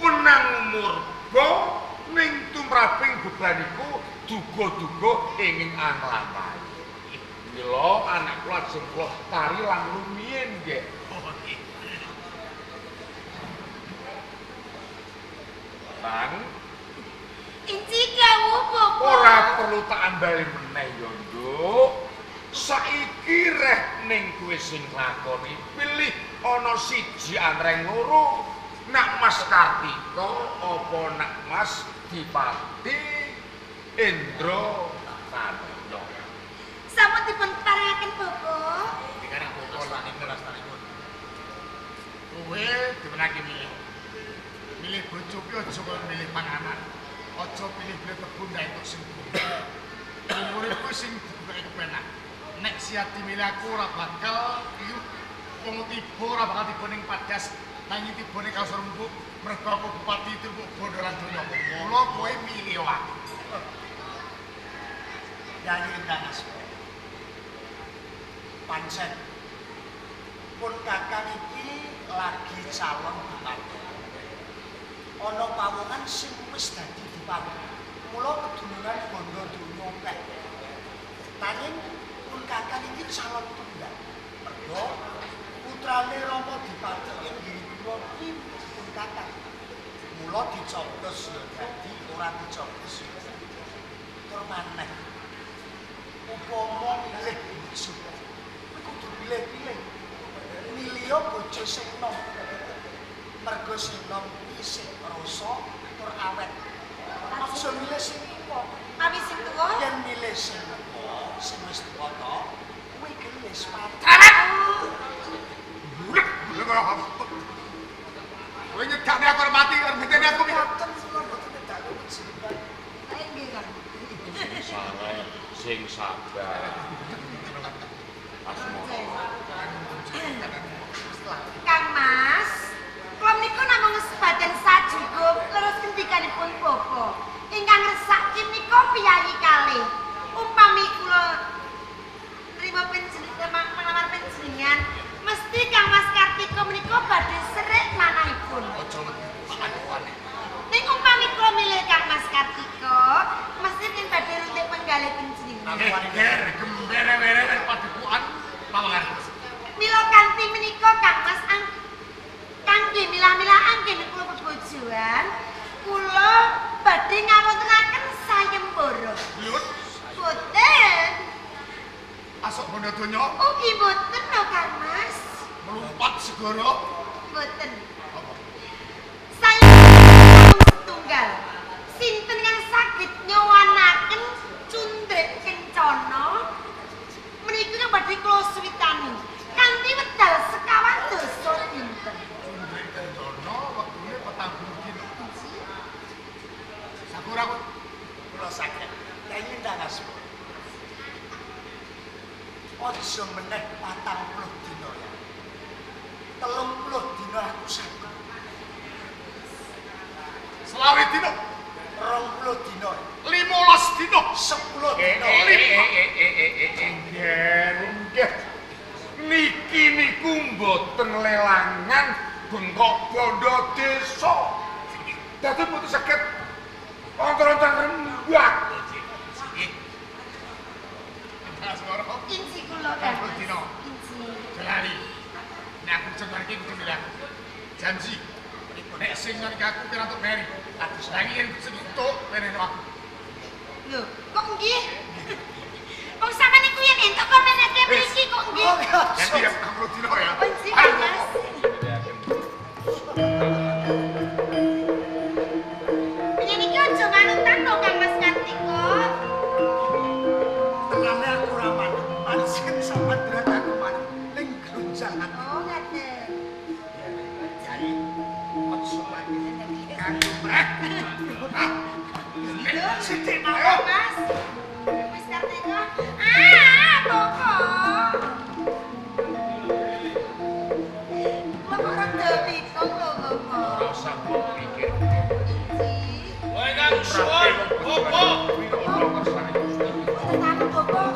Speaker 3: wenang murba ning tumraping bebaniku duga-duga ingin anglampahi. Mila anak kula ajeng kula tari lan rumiyin nggih. Bang,
Speaker 2: Inci dawuh Bapak.
Speaker 3: Ora perlu tak ambali meneh ya, Nduk. Saiki reh ning kowe sing lakoni pilih ana siji antreng loro. Nak Mas Kartika apa nak Mas Dipati Indro Tanoyo.
Speaker 5: Sampun dipun paringaken Bapak.
Speaker 4: Dikarang Bapak lan rastanipun. Kowe dimenake milih. Milih bojo ki aja kaya milih panganan. Aja pilih-pilih tebu ndak entuk sing. Umure kuwi sing dibukake kepenak. Nek siati milih aku ora bakal yuk wong tiba ora bakal tiba ning padas nanging tibane kasur rembug mergo aku bupati tumpuk bondo lan donya. Mula kowe milih aku.
Speaker 6: Yayi Lintang Asmara. Pancen pun kakang iki lagi calon bupati. Ana pawongan sing wis dadi bupati. Mula keduluran bondo donya akeh. Nanging pun kakang iki calon tunggal. Mergo putrane Rama Dipati ing Giripura kuwi pun kakang. Mula dicoblos ya dadi, ora dicoblos ya dadi. Tur maneh upama milih bojo kuwi kudu pilih-pilih. Milih bojo sing nom. Mergo sing nom kuwi sing rasa tur awet. Aja milih sing tuwa.
Speaker 5: Mawi sing tuwa?
Speaker 6: Yen milih sing tuwa, sing wis tuwa to, kuwi gelis mati.
Speaker 4: Bulet, bulet kaya apa? Kowe nyegakne aku arep mati, arep ngenteni aku piye?
Speaker 6: Mboten kula mboten nyedakne panjenengan.
Speaker 5: Nggih, Kang.
Speaker 3: Sing sing sabar. Asmara.
Speaker 5: Kang Mas, kula menika namung sebadan sajuga leres ngendikanipun Bapak. Ingkang ngersake menika piyayi kalih. Umpami kula nrima panjenengan melamar panjenengan, mesti Kang Mas Kartika menika badhe serik manahipun.
Speaker 4: Aja wedi tak.
Speaker 5: Ning umpami kula milih Kang Mas Kartika, mesti yen badhe runtik penggalih panjenengan.
Speaker 4: Ger, gembere-were padukuan pawangan.
Speaker 5: Mila kanthi menika Kang Mas kangge milah-milah anggen kula bebojoan, kula badhe ngawontenaken sayembara.
Speaker 4: Lho,
Speaker 5: boten.
Speaker 4: Asok bondo donya?
Speaker 5: Ugi boten lho Kang Mas.
Speaker 4: Melumpat segara?
Speaker 5: Boten.
Speaker 4: Apa?
Speaker 5: Sayembara setunggal. Sinten kang saged nyowanaken cundrik kencana menika kang badhe kula suwitani kanthi wedal sekawan dasa dinten.
Speaker 4: Cundrik kencana wektune 40 dina. Sakura aku
Speaker 6: kula saged. Yayi Lintang Asmara. Aja meneh 40 dina ya. 30 dina aku saged.
Speaker 4: Selawe dina,
Speaker 6: 20 dina,
Speaker 4: 15 dina,
Speaker 6: 10 dina.
Speaker 3: Nggih. Niki niku mboten lelangan bengkok bondo desa. Dadi mboten saged ontor-ontor rembak.
Speaker 5: dina kan.
Speaker 4: 20 dina.
Speaker 5: Injih.
Speaker 4: Jelali. Nek aku jeneng iki kudu milih aku. Janji. Nek sing nang aku kira entuk meri. Kados nanging yen sing entuk menehno aku.
Speaker 5: Lho, kok nggih? Wong sampean niku yen entuk kok menehke mriki kok nggih?
Speaker 4: Janji ya 20 dina ya.
Speaker 5: Oh, injih,
Speaker 4: Ayo,
Speaker 5: Mas. Yen iki aja manutan to Kang Mas Kartiko.
Speaker 6: Tenane aku ora manut. Pancen sampean berat aku manut ning grunjal ati.
Speaker 5: Oh, ngaten.
Speaker 6: Yai, aja mati kanggo brek.
Speaker 5: Lho, sithik mawon, Mas. Mas Kartiko. Ah, Bapak. Kula kok rada bingung lho, Bapak.
Speaker 3: Ora usah mbok pikir.
Speaker 5: Injih.
Speaker 1: Woi Kang suwun, opo?
Speaker 3: Ana kersane Gusti.
Speaker 5: Tetamu, Bapak.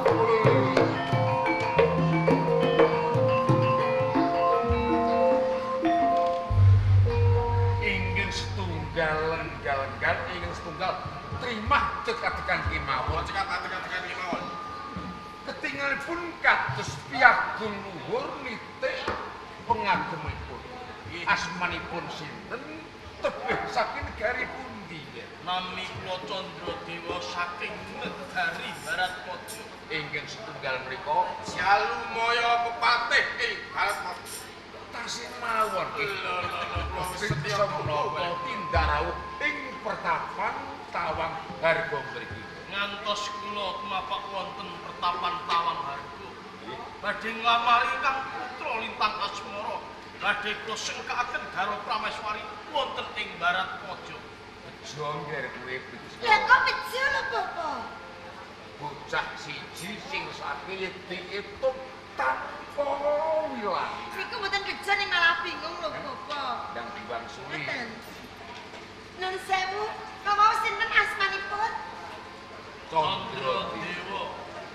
Speaker 3: Ingin setunggal lenggal-lenggal, ingin setunggal trimah cekatekan kemawon.
Speaker 4: Cekak-cekak kemawon.
Speaker 3: Ketingalipun kados piyagung luhur nitik pengagemipun. Asmanipun sinten tebih saking negari pundi nggih?
Speaker 1: Nami kula Candradewa saking negari Barat Mojo.
Speaker 3: Ingkang setunggal mriku
Speaker 4: Jalumaya pepatih ing Barat Mojo.
Speaker 3: tasih mawon nggih.
Speaker 4: Lho lho lho
Speaker 3: Setya menapa tindak rawuh ing pertapan Tawang Harga mriki.
Speaker 1: Ngantos kula tumapak wonten pertapan Tawang Harga. Badhe nglamari ingkang putra Lintang Asmara. Badhe kula sengkaken garwa Prameswari wonten ing Barat Mojo.
Speaker 3: Bejo ngger kuwe bejo.
Speaker 5: Lah kok bejo lho, Bapak?
Speaker 3: Bocah siji sing sakit diitung tanpa wilang.
Speaker 5: Niku mboten bejo ning malah bingung lho, Bapak.
Speaker 3: Ndang diwangsuli.
Speaker 5: Ngaten. Nun sewu, kawau sinten asmanipun?
Speaker 3: Candradewa.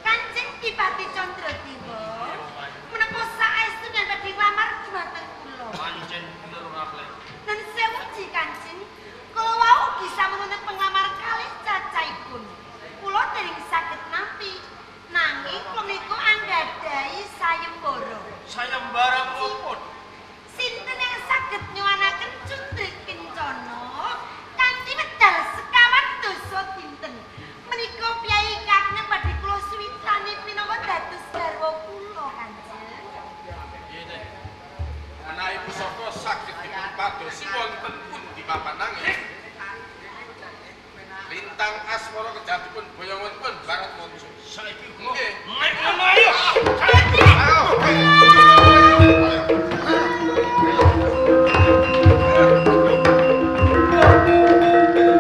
Speaker 5: Kanjeng Dipati Candradewa. Menapa saestu yen badhe nglamar dhumateng kula?
Speaker 1: Pancen bener ora klek.
Speaker 5: Nun sewu ji Kanjeng, kula wau ugi sampun wonten penglamar kalih cacahipun. Kula dereng saged nampi. Nanging kula niku anggadhahi sayembara.
Speaker 1: Sayembara menapa?
Speaker 5: Sinten yang saged nyuwanaken cundrik kencana kanthi wedal sekawan dasa dinten. Menika piyai kakne badhe kula suwitani pinangka dados garwa kula Kanjeng.
Speaker 1: Piye teh?
Speaker 7: Menawi pusaka saged dipunpadosi wonten pundi papan nanging Lintang Asmara kejatipun boyonganipun Barat Mojo.
Speaker 1: Saiki kula
Speaker 7: Nggih.
Speaker 1: nek ngono ayo.
Speaker 7: Ayo.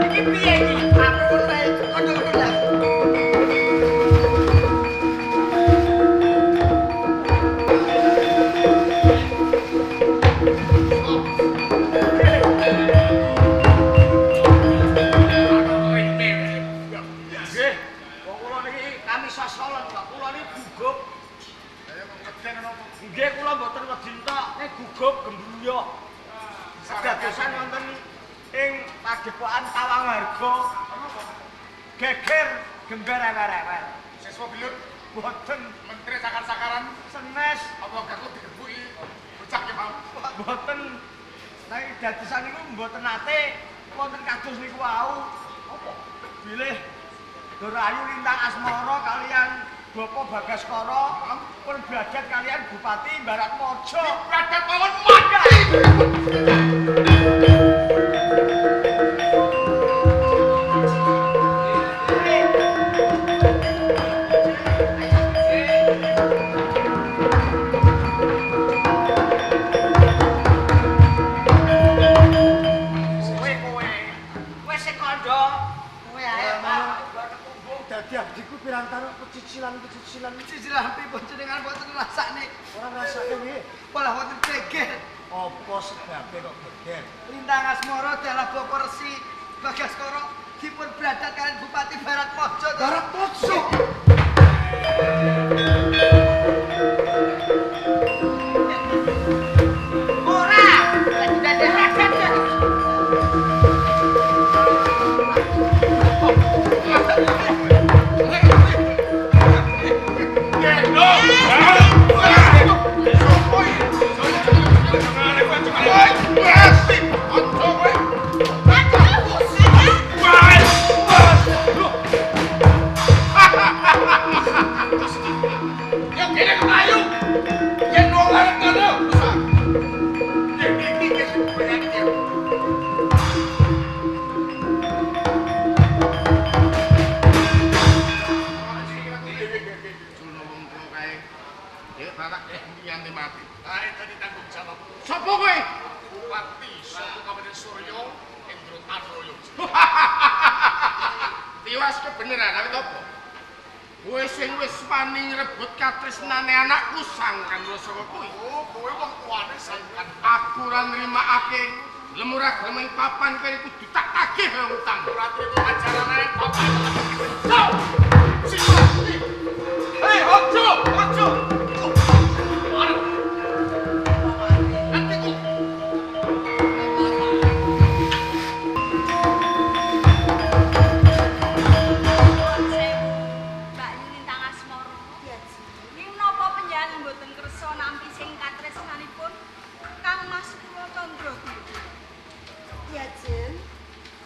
Speaker 6: Iki piye iki? Aku ora kono-kono lah.
Speaker 1: Nggih, wong kula niki kami sasolen kok. Kula niki gugup.
Speaker 4: Ayo kok keden napa?
Speaker 1: Nggih kula mboten wedi entok, nek gugup gembruyuh. Kedadosan wonten ing padepokan Tawang Harga. Geger gember ewer-ewer.
Speaker 4: Siswa gelut
Speaker 1: Mboten
Speaker 4: menteri sakar-sakaran
Speaker 1: senes,
Speaker 4: apa gak digebuki bocah ki mau.
Speaker 1: mboten nek dadosan niku mboten nate wonten kados niku wau. Apa? Bilih Dorayu Lintang Asmara kalian Bapak Bagaskara pun bradat kalian Bupati Barat Mojo.
Speaker 4: Bradat mawon mati.
Speaker 6: Kowe kowe. Kowe sing kandha.
Speaker 5: Kowe ae, Pak.
Speaker 6: Dadi abdiku pirantara pecicilan-pecicilan.
Speaker 8: Cicilan pripun jenengan boten ngrasakne.
Speaker 6: Ora ngrasake piye?
Speaker 8: Malah wonten geger.
Speaker 6: Apa sebabe kok geger?
Speaker 8: Lintang Asmara dalah Bapak Resi Bagaskara dipun bradat kalian Bupati Barat Mojo.
Speaker 6: Barat Mojo.
Speaker 8: Ora, dadak.
Speaker 3: Gendong. iki nganti mati.
Speaker 4: Ah, dadi tanggung jawab.
Speaker 3: Sapa kowe?
Speaker 4: Bupati saka Kabupaten Surya Indra Tanoyo.
Speaker 3: Tiwas kebeneran awit apa? Kowe sing wis wani ngrebut katresnane anakku Sangkan Saka kuwi.
Speaker 4: Oh, kowe wong tuane Sangkan.
Speaker 3: Aku ora nrimakake lemurah gelem ing papan kowe kudu tak tagih kaya utang.
Speaker 4: Ora trimo ajarane papan.
Speaker 7: Hei, ojo, ojo.
Speaker 2: Mbak Yu Lintang Asmara. Ning napa panjenengan mboten kersa nampi sing katresnanipun Kang Mas kula Candradewa?
Speaker 5: Ya, Jeng.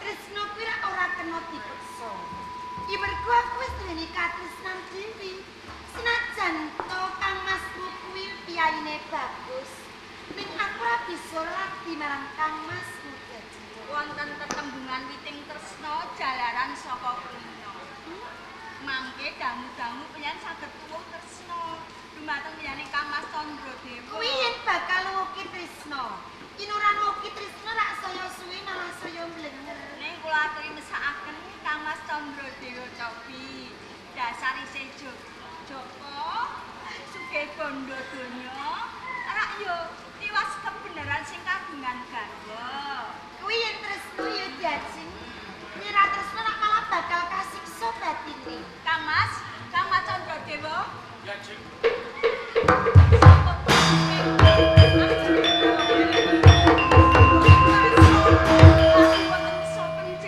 Speaker 5: Tresna kuwi rak ora kena dipeksa. Ya mergo aku wis duweni katresnan dhewe. Senajan to Kang Masmu kuwi piyayine bagus, ning aku ora bisa lagi marang Kang Masmu, ya, Jeng.
Speaker 2: Wonten tetembungan witing tresna jalaran saka kulino. Mangke dangu-dangu panjenengan saged tuwuh tresna dumateng liyane Kang Mas Candradewa.
Speaker 5: Kuwi yen bakal wuki tresna. Yen ora wuki tresna rak saya suwe malah saya mlenger.
Speaker 2: Ning kula aturi mesakaken Kang Mas Candradewa cobi. Dasar isih Joko sugih bondo donya rak yo tiwas kebenaran sing kagungan garwa.
Speaker 5: Kuwi yen tresna ya diajeng. Yen ora tresna rak malah bakal kasiksa batine.
Speaker 2: Kang Mas, Kang Mas Candradewa.
Speaker 1: Ya, Jeng.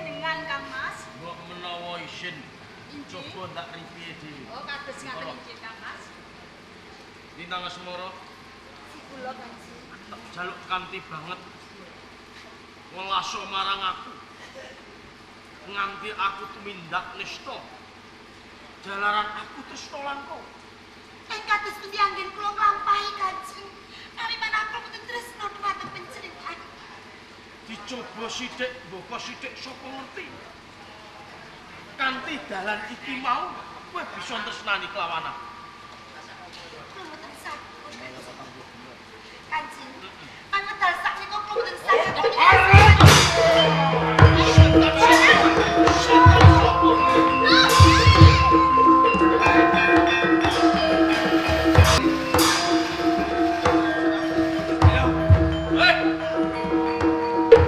Speaker 1: Mbok menawa isin, coba ndak ripiye dhewe.
Speaker 2: Oh, kados ngaten inggih Kang Mas.
Speaker 1: Lintang Asmara,
Speaker 5: Si kula Kanjeng.
Speaker 1: tak jaluk kanthi banget. Welaso marang aku. Nganti aku tumindak nista. Jalaran aku tresna lan kowe.
Speaker 5: Ing kados pundi anggen kula nglampahi Kanjeng. Kami manah kula mboten tresna dhumateng panjenengan.
Speaker 1: Dicoba sithik, mboko sithik sapa ngerti. Kanthi dalan iki mau kowe bisa tresnani kelawan aku.
Speaker 5: Kula mboten saged. Kanjeng, pamedal sakmenika kula mboten saged.
Speaker 1: Ayo. Hei.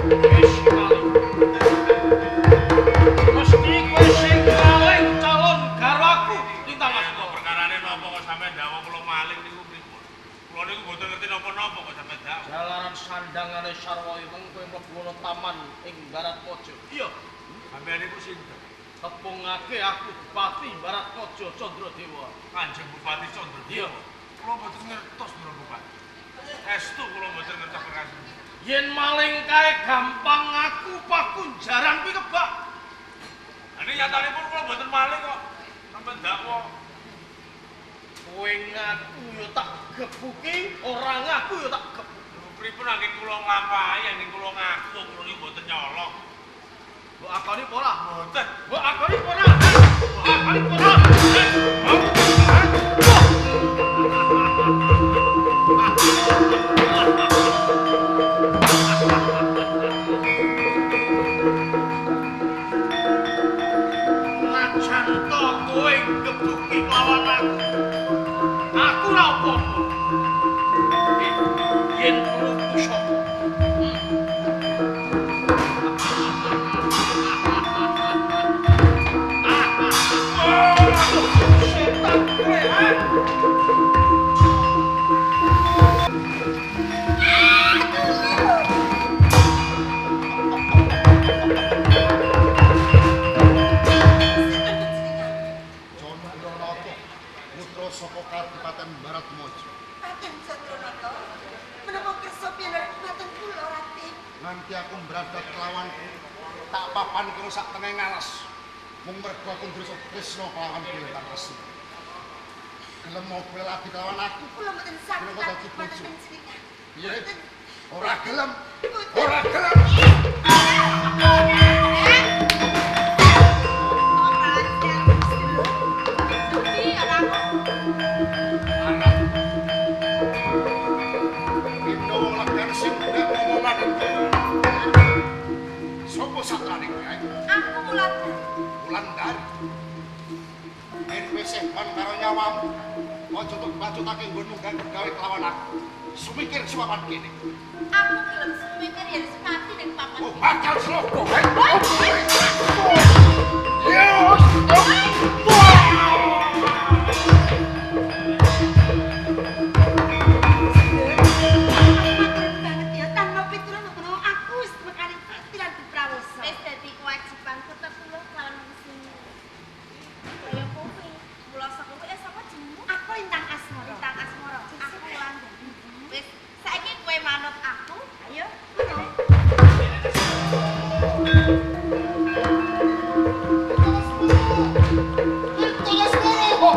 Speaker 1: Wis maling. Mesti kowe sing maling calon garwaku Lintang Asmara.
Speaker 3: Perkarane napa kok sampeyan dawuh kula maling niku pripun? Kula niku mboten ngerti napa-napa kok sampeyan dawuh.
Speaker 7: Jalaran sandangane sarwa ireng kowe mlebu ana taman ing Baratmaja.
Speaker 1: Iya,
Speaker 3: Sampeyan niku sinten?
Speaker 1: tepungake aku Bupati Baratmaja Candradewa.
Speaker 3: Kanjeng Bupati Candradewa.
Speaker 1: Iya.
Speaker 3: Kula mboten ngertos Ndra Bupati. Estu kula mboten ngertos perkara.
Speaker 1: Yen maling kae gampang ngaku pakunjaran kuwi kebak.
Speaker 3: Ini nyatanipun kula mboten maling kok. Sampeyan dakwa.
Speaker 1: Kowe ngaku ya tak gebuki, ora ngaku ya tak gebuki.
Speaker 3: Pripun anggen kula nglampahi, anggen kula ngaku kula niku mboten nyolong.
Speaker 1: Mbok akoni apa ora?
Speaker 3: Mboten.
Speaker 1: Mbok akoni apa ora? Mbok akoni apa ora? Najan to kowe gebuki lawan aku. Aku ora apa-apa. Yen perlu pusaka. Setan kowe, ha?
Speaker 4: Candranata putra saka Kadipaten Baratmaja.
Speaker 5: Raden Candranata, menapa kersa piyanan dhumateng kula Raden?
Speaker 4: Nganti aku mbradat kelawanku, tak papan kono sak tengah ngalas. Mung mergo aku ndresna tresna kelawan kowe Lintang Asmara. Gelem kowe lagi kelawan aku?
Speaker 5: Kula mboten saged
Speaker 4: Kenapa dadi
Speaker 5: dhumateng
Speaker 4: bojo?
Speaker 5: panjenengan.
Speaker 4: Piye?
Speaker 5: Mboten.
Speaker 4: Ora gelem.
Speaker 5: Mboten.
Speaker 4: Ora gelem.
Speaker 2: Ora. Wulandari.
Speaker 4: Wulandari. Yen wis sehan karo nyawamu, aja tok bacotake nggonmu gawe kelawan aku. Sumikir suwapan kene.
Speaker 2: Aku gelem sumikir yen mati ning papan.
Speaker 4: Oh, bakal sloka.
Speaker 5: Banget ya tanpa pitulan menawa aku wis mekani pati lan diprawosa.
Speaker 2: Wis dadi kewajibanku tetulung kelawan wong sing kaya kowe. Mula saka kowe sapa jenengmu?
Speaker 5: Aku Lintang Asmara.
Speaker 2: Lintang Asmara. Aku Wulandari. Wis, saiki kowe manut aku. Ayo.
Speaker 4: Lintang Asmara.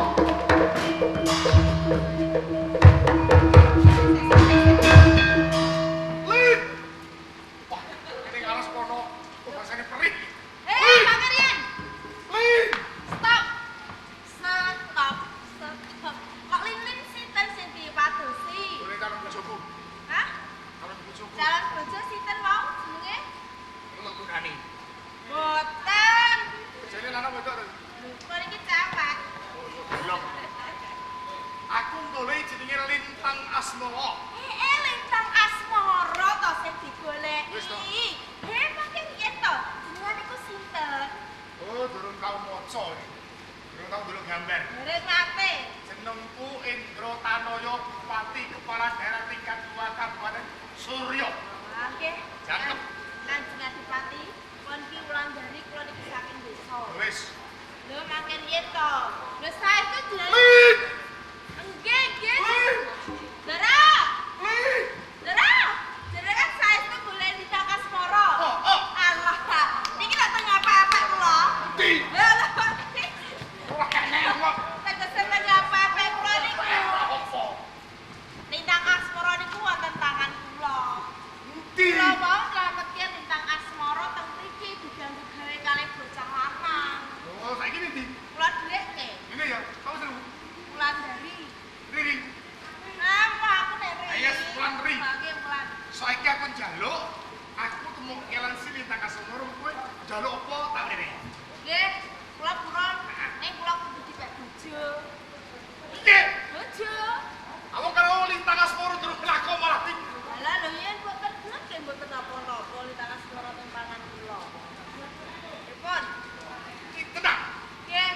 Speaker 4: Lin. Wah, kene ngalas kono, kok basane perih.
Speaker 2: Hei, Pak Rian.
Speaker 4: Lin.
Speaker 2: Stop. Stop. Stop. Kok lin-lin sinten sing dipadosi?
Speaker 4: Boleh calon bojoku.
Speaker 2: Hah?
Speaker 4: Calon bojoku.
Speaker 2: Calon bojo sinten wau jenenge?
Speaker 4: Lekunane.
Speaker 2: Boten.
Speaker 4: Jane lanang wedok to.
Speaker 2: Kok iki cewek.
Speaker 4: Blok. Aku goleki jenenge Lintang Asmara.
Speaker 2: Lintang Asmara to sing digoleki.
Speaker 4: Wis to.
Speaker 2: Pakai riyen to. Jenengan iku sinten?
Speaker 4: Oh, durung tau maca iki. Durung tau ndelok gambar.
Speaker 2: Dereng nate.
Speaker 4: Jenengku Indra Tanoyo, Bupati Kepala Daerah Tingkat 2 Kabupaten Suryo.
Speaker 2: Ah, nggih.
Speaker 4: Jangkep.
Speaker 2: Kanjeng Adipati, pun ki Wulandari kula niki saking desa.
Speaker 4: Wis.
Speaker 2: Lho, mangke riyen to. Lho, saestu jenengan.
Speaker 4: Lin.
Speaker 2: Nggih, nggih.
Speaker 4: Lin.
Speaker 2: Dara.
Speaker 4: Lin.
Speaker 2: Dara. Jenengan saestu golek Lintang Asmara.
Speaker 4: Oh, oh.
Speaker 2: Alah, Pak. Niki lak teng apa-apa kula.
Speaker 4: Endi?
Speaker 2: Lho, lho.
Speaker 4: Ora kene kok.
Speaker 2: Tegese teng apa-apa kula niku.
Speaker 4: Apa?
Speaker 2: Lintang Asmara niku wonten tangan kula.
Speaker 4: Endi?
Speaker 2: Kula wau slametke Lintang Asmara teng mriki diganggu gawe kalih bocah lanang.
Speaker 4: Oh, saiki ndi?
Speaker 2: Kula dhuwitke.
Speaker 4: Ini ya, kamu seru.
Speaker 2: Wulandari.
Speaker 4: Riri.
Speaker 2: Apa aku nek Riri?
Speaker 4: Ayo, Wulandari.
Speaker 2: Nggih, Wulan.
Speaker 4: Saiki aku njaluk, aku temu kelan si Lintang Asmara kowe njaluk apa tak rene.
Speaker 2: Nggih, kula purun. Ning kula kudu dipek bojo.
Speaker 4: Piye?
Speaker 2: Bojo.
Speaker 4: Awak karo Lintang Asmara durung kelakon malah di.
Speaker 2: Lah lho yen mboten gelem nggih mboten napa-napa Lintang Asmara teng tangan kula. Pripun?
Speaker 4: Tenang.
Speaker 2: Nggih,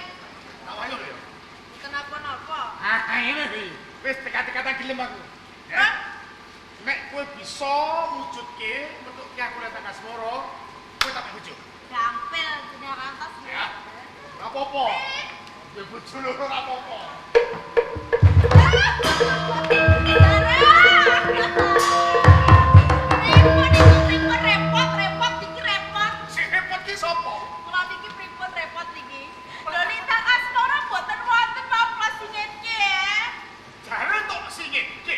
Speaker 4: Tak wayo lho ya.
Speaker 2: mboten napa-napa.
Speaker 4: Ah, ini iki. Wis teka-tekatan gelem aku. Ya. Nek kowe bisa mujudke metukke aku Lintang Asmara, kowe tak bojo.
Speaker 2: Gampil jenengan kantos.
Speaker 4: Ya. Ora apa-apa. Kowe bojo loro ora apa-apa.
Speaker 2: Pripun iku pripun repot repot iki repot.
Speaker 4: Sing repot ki sapa?
Speaker 2: Kula niki pripun repot niki? Lho Lintang Asmara mboten wonten mau kula singitke.
Speaker 4: Jare tok singitke.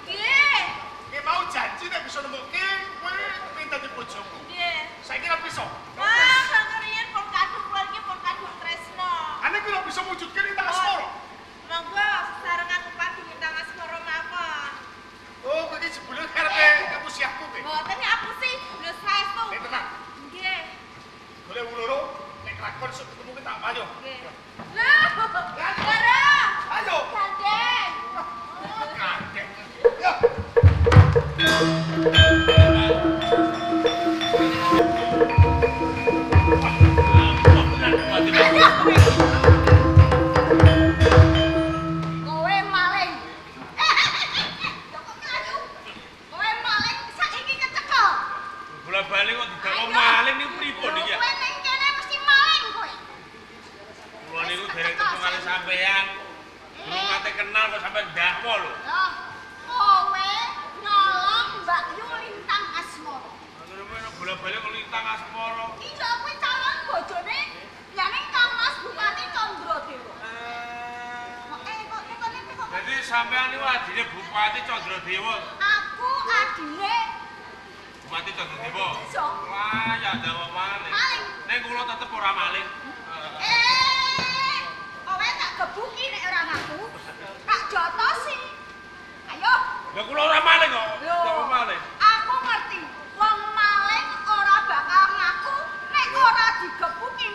Speaker 2: Nggih.
Speaker 4: Kowe mau janji nek bisa nemukke kowe kepengin dadi bojoku.
Speaker 2: Nggih.
Speaker 4: Saiki ora bisa.
Speaker 2: Wah, Kang Riyen pun kadung kula iki pun kadung tresno.
Speaker 4: Ane kuwi ora bisa mujudke Lintang Asmara.
Speaker 2: Monggo sesarengan Bupati Lintang Asmara mawon.
Speaker 4: Oh, kowe iki jebule karepe ngapusi aku kowe.
Speaker 2: Mboten aku sih lho saestu.
Speaker 4: Nek tenang.
Speaker 2: Nggih.
Speaker 4: Golek wong loro, nek kelakon sok ketemu ki tak payo.
Speaker 2: Nggih. Lho, Dara.
Speaker 4: Ayo.
Speaker 2: Gandeng.
Speaker 4: Gandeng. Yo.
Speaker 5: Kowe maling. Lho kok mlayu? Kowe maling saiki kecekel.
Speaker 1: Bola-bali kok didakwa maling niku pripun iki ya?
Speaker 5: Kowe ning kene mesti maling kowe.
Speaker 1: Kula niku dereng ketemu kali sampean. Durung nate kenal kok sampean ndakwa lho.
Speaker 5: Loh, kowe nyolong Mbak Yu Lintang Asmara.
Speaker 1: Akhirnya bola-bali kok Lintang Asmara.
Speaker 5: Iya, kowe calon bojone liyane Kang Mas Bupati Candradewa. Kok kok
Speaker 1: Jadi sampean niku adine Bupati Candradewa.
Speaker 5: Aku adine
Speaker 1: Bupati Candradewa.
Speaker 5: Iso.
Speaker 1: Wah, ya dawa maling.
Speaker 5: Maling.
Speaker 1: Ning kula tetep ora maling.
Speaker 5: Kowe tak gebuki nek ora ngaku. Tak jotosi. Ayo.
Speaker 1: Lah kula ora maling kok.
Speaker 5: Lho.
Speaker 1: Dawa maling.
Speaker 5: Aku ngerti. Wong maling ora bakal ngaku nek ora digebuki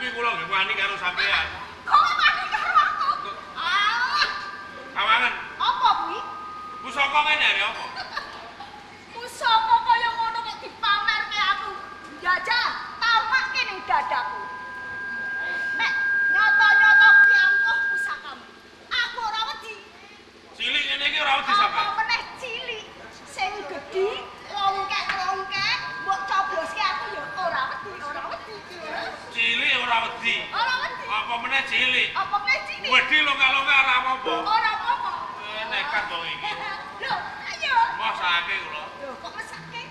Speaker 1: kuwi kula nggih wani karo sampean.
Speaker 2: Kowe wani karo aku? Ah.
Speaker 1: Kawangan.
Speaker 2: Apa kuwi?
Speaker 1: Pusaka ngene arek apa?
Speaker 2: Pusaka kaya ngono kok dipamerke aku. Jajal, tawake ning dadaku. Nek nyoto-nyoto kuwi ampuh pusakamu. Aku ora wedi.
Speaker 1: Cilik ngene iki ora wedi sampean.
Speaker 2: Apa meneh cilik sing gedhi longkek-longkek mbok cobloske aku ya ora wedi, ora wedi.
Speaker 1: Cilik ora wedi.
Speaker 2: Ora wedi.
Speaker 1: Apa meneh cilik?
Speaker 2: Apa meneh cilik?
Speaker 1: Wedi longkak-longkak ora apa-apa.
Speaker 2: Ora apa-apa.
Speaker 1: Nekat wong iki.
Speaker 2: Lho, ayo.
Speaker 1: Mesake kula.
Speaker 2: Lho, kok mesake?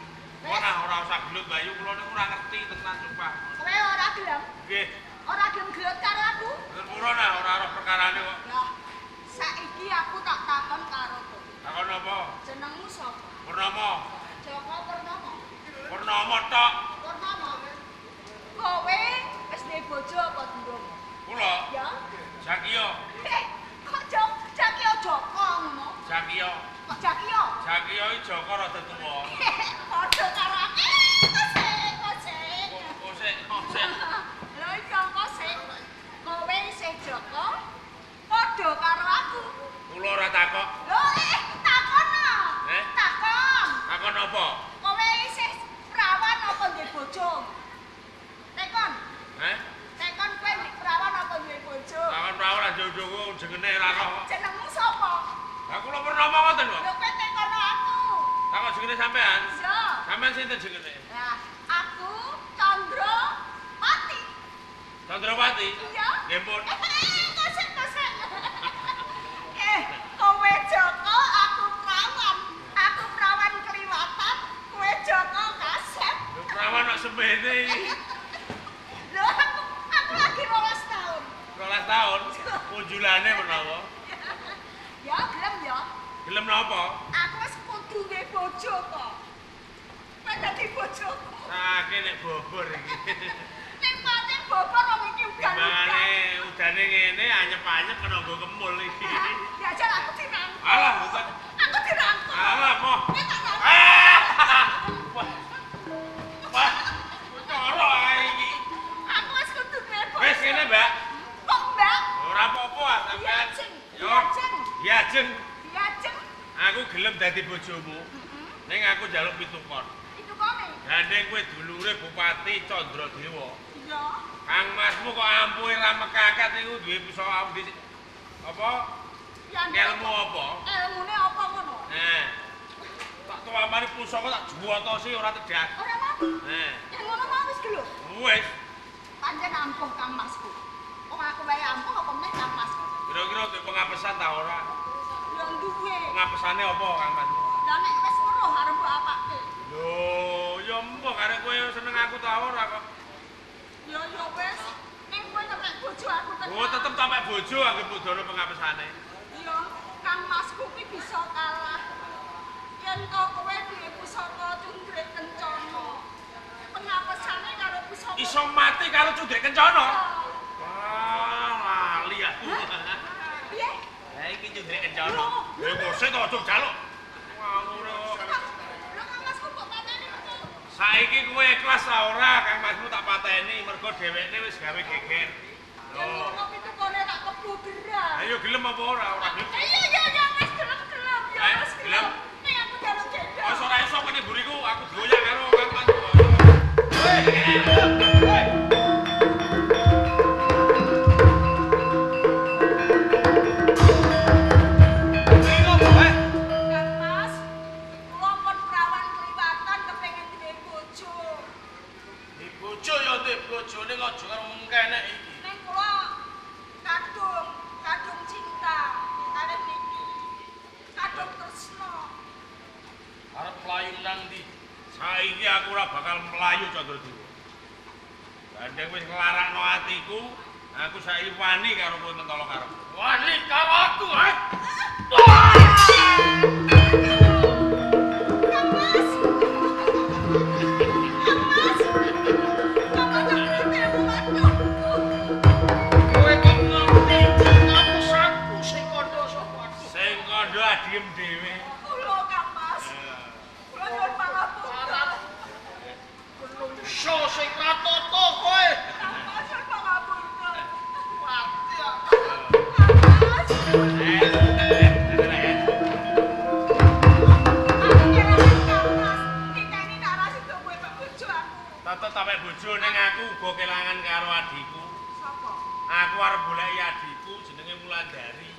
Speaker 1: Ora ora usah gelut Bayu, kula niku ora ngerti tenan sumpah.
Speaker 2: Kowe ora gelem?
Speaker 1: Nggih.
Speaker 2: Ora gelem gelut karo aku?
Speaker 1: Pura nah ora ora perkarane kok.
Speaker 2: Lah, saiki aku tak takon karo kowe.
Speaker 1: Takon apa?
Speaker 2: Jenengmu sapa?
Speaker 1: Purnomo.
Speaker 2: Joko Purnomo.
Speaker 1: Purnomo tok.
Speaker 2: Purnomo. Kowe wis duwe bojo apa durung?
Speaker 1: Kula?
Speaker 2: Ya.
Speaker 1: Jakiyo.
Speaker 2: Kok Jakiyo Joko ngono?
Speaker 1: Jakiyo.
Speaker 2: Kok Jakiyo?
Speaker 1: Jakiyo iki Joko rada tuwa.
Speaker 2: Padha karo aku. Kosek, kosek.
Speaker 1: Kosek, kosek.
Speaker 2: Lho iya kosek. Kowe isih Joko. Padha karo aku.
Speaker 1: Kula ora takok.
Speaker 2: Lho takon. Takon.
Speaker 1: Takon apa?
Speaker 2: Kowe isih prawan apa duwe bojo? Tekon.
Speaker 1: Heh?
Speaker 2: Tekon kowe prawan apa duwe bojo?
Speaker 1: Takon prawan aja jowo jengene ora roh.
Speaker 2: Jenengmu sapa?
Speaker 1: Lah kula Purnomo ngoten kok.
Speaker 2: Lho kowe tekono aku.
Speaker 1: Takon jengene sampean?
Speaker 2: Iya.
Speaker 1: Sampean sinten jengene?
Speaker 2: Lah, aku Chandrawati.
Speaker 1: Chandrawati?
Speaker 2: Iya.
Speaker 1: Nggih pun.
Speaker 2: Kosek kosek. Kowe Joko, aku prawan. Aku prawan kliwatan, kowe Joko kasep.
Speaker 1: Lho prawan kok semene iki.
Speaker 2: Lho aku lagi 12 tahun.
Speaker 1: 12 tahun? Punjulane menawa?
Speaker 2: Ya gelem ya.
Speaker 1: Gelem napa?
Speaker 2: Aku wis kudu duwe bojo kok. Kowe dadi bojoku.
Speaker 1: Sake nek bobor iki.
Speaker 2: Nek pancen bobor wong iki udan-udan.
Speaker 1: Timbangane udane ngene anyep-anyep kena nggo kemul iki.
Speaker 2: Jajal aku dirangkul.
Speaker 1: Alah mboten.
Speaker 2: Aku dirangkul.
Speaker 1: Alah moh.
Speaker 2: Kowe tak rangkul.
Speaker 1: Wah. Wah. Corok ae iki.
Speaker 2: Aku wis kudu duwe bojo.
Speaker 1: Wis ngene, Mbak.
Speaker 2: Kok, Mbak?
Speaker 1: Ora apa-apa ah sampean.
Speaker 2: Diajeng.
Speaker 1: Diajeng.
Speaker 2: Diajeng.
Speaker 1: Aku gelem dadi bojomu. Ning aku njaluk pitukon.
Speaker 2: Pitukone?
Speaker 1: Gandeng kowe dulure Bupati Candradewa.
Speaker 2: Iya.
Speaker 1: Kang Masmu kok ampuhe ra mekakat niku duwe pusaka apa? Ilmu apa?
Speaker 2: Ilmune apa ngono?
Speaker 1: Nah. Tak tuamane pusaka tak juwotosi ora tedak.
Speaker 2: Ora mati.
Speaker 1: Nah.
Speaker 2: Yen ngono mau wis gelem.
Speaker 1: Wis.
Speaker 2: Pancen ampuh Kang Masku. Wong aku wae ampuh apa meneh Kang Masku.
Speaker 1: Kira-kira duwe pengapesan ta ora?
Speaker 2: Ya duwe.
Speaker 1: Pengapesane apa Kang Masmu?
Speaker 2: Lah nek wis weruh arep mbok apake.
Speaker 1: Lho, ya mbok karek kowe seneng aku ta ora kok.
Speaker 2: Ya ya wis. Ning kowe nek bojo aku tenan.
Speaker 1: Oh, tetep sampe bojo anggep budana pengapesane.
Speaker 2: Iya, Kang Masku kuwi bisa kalah. Yen to kowe duwe pusaka cundrik kencana. Pengapesane karo pusaka.
Speaker 1: Iso mati karo cundrik kencana? Wah, lali aku.
Speaker 2: Piye?
Speaker 1: Lah iki cundrik kencana. Lha kok sik to aja njaluk. Ngawur kok.
Speaker 2: Lho Kang Masku kok pateni metu?
Speaker 1: Saiki kowe ikhlas ta ora Kang Masmu tak pateni mergo dhewekne wis gawe geger.
Speaker 2: Yen ngono pitukone tak kebu gerah.
Speaker 1: Ayo gelem apa ora? Ora gelem.
Speaker 2: Iya iya iya wis gelem gelem ya wis gelem. Ning aku njaluk gendong.
Speaker 1: Wis ora iso kene mburiku aku goyang karo Kang Masmu. Hei.
Speaker 2: Kang Mas, kula pun prawan kliwatan kepengin duwe bojo.
Speaker 1: Di bojo ya duwe bojone kok aja karo mengkenek iki.
Speaker 2: Ning kula kadung cinta kalih niki. Kadung tresna.
Speaker 1: Arep mlayu nang ndi? Saiki aku ora bakal mlayu Candradewa. Gandeng wis nglarakno atiku, aku saiki wani karo kowe mentolo karo.
Speaker 4: Wani karo aku, ha?
Speaker 2: Kang Mas. Kang Mas. Kang Mas aku ketemu mantuku.
Speaker 4: Kowe kok ngerti ngapusanku sing kandha sapa aku?
Speaker 1: Sing kandha adiem dhewe.
Speaker 2: Kula Kang Mas. Kula nyuwun pangapunten.
Speaker 4: Menungso sing ratata kowe.
Speaker 2: Kang Mas nyuwun pangapunten.
Speaker 1: uga kelangan karo adhiku.
Speaker 2: Sapa?
Speaker 1: Aku arep goleki adhiku jenenge Wulandari.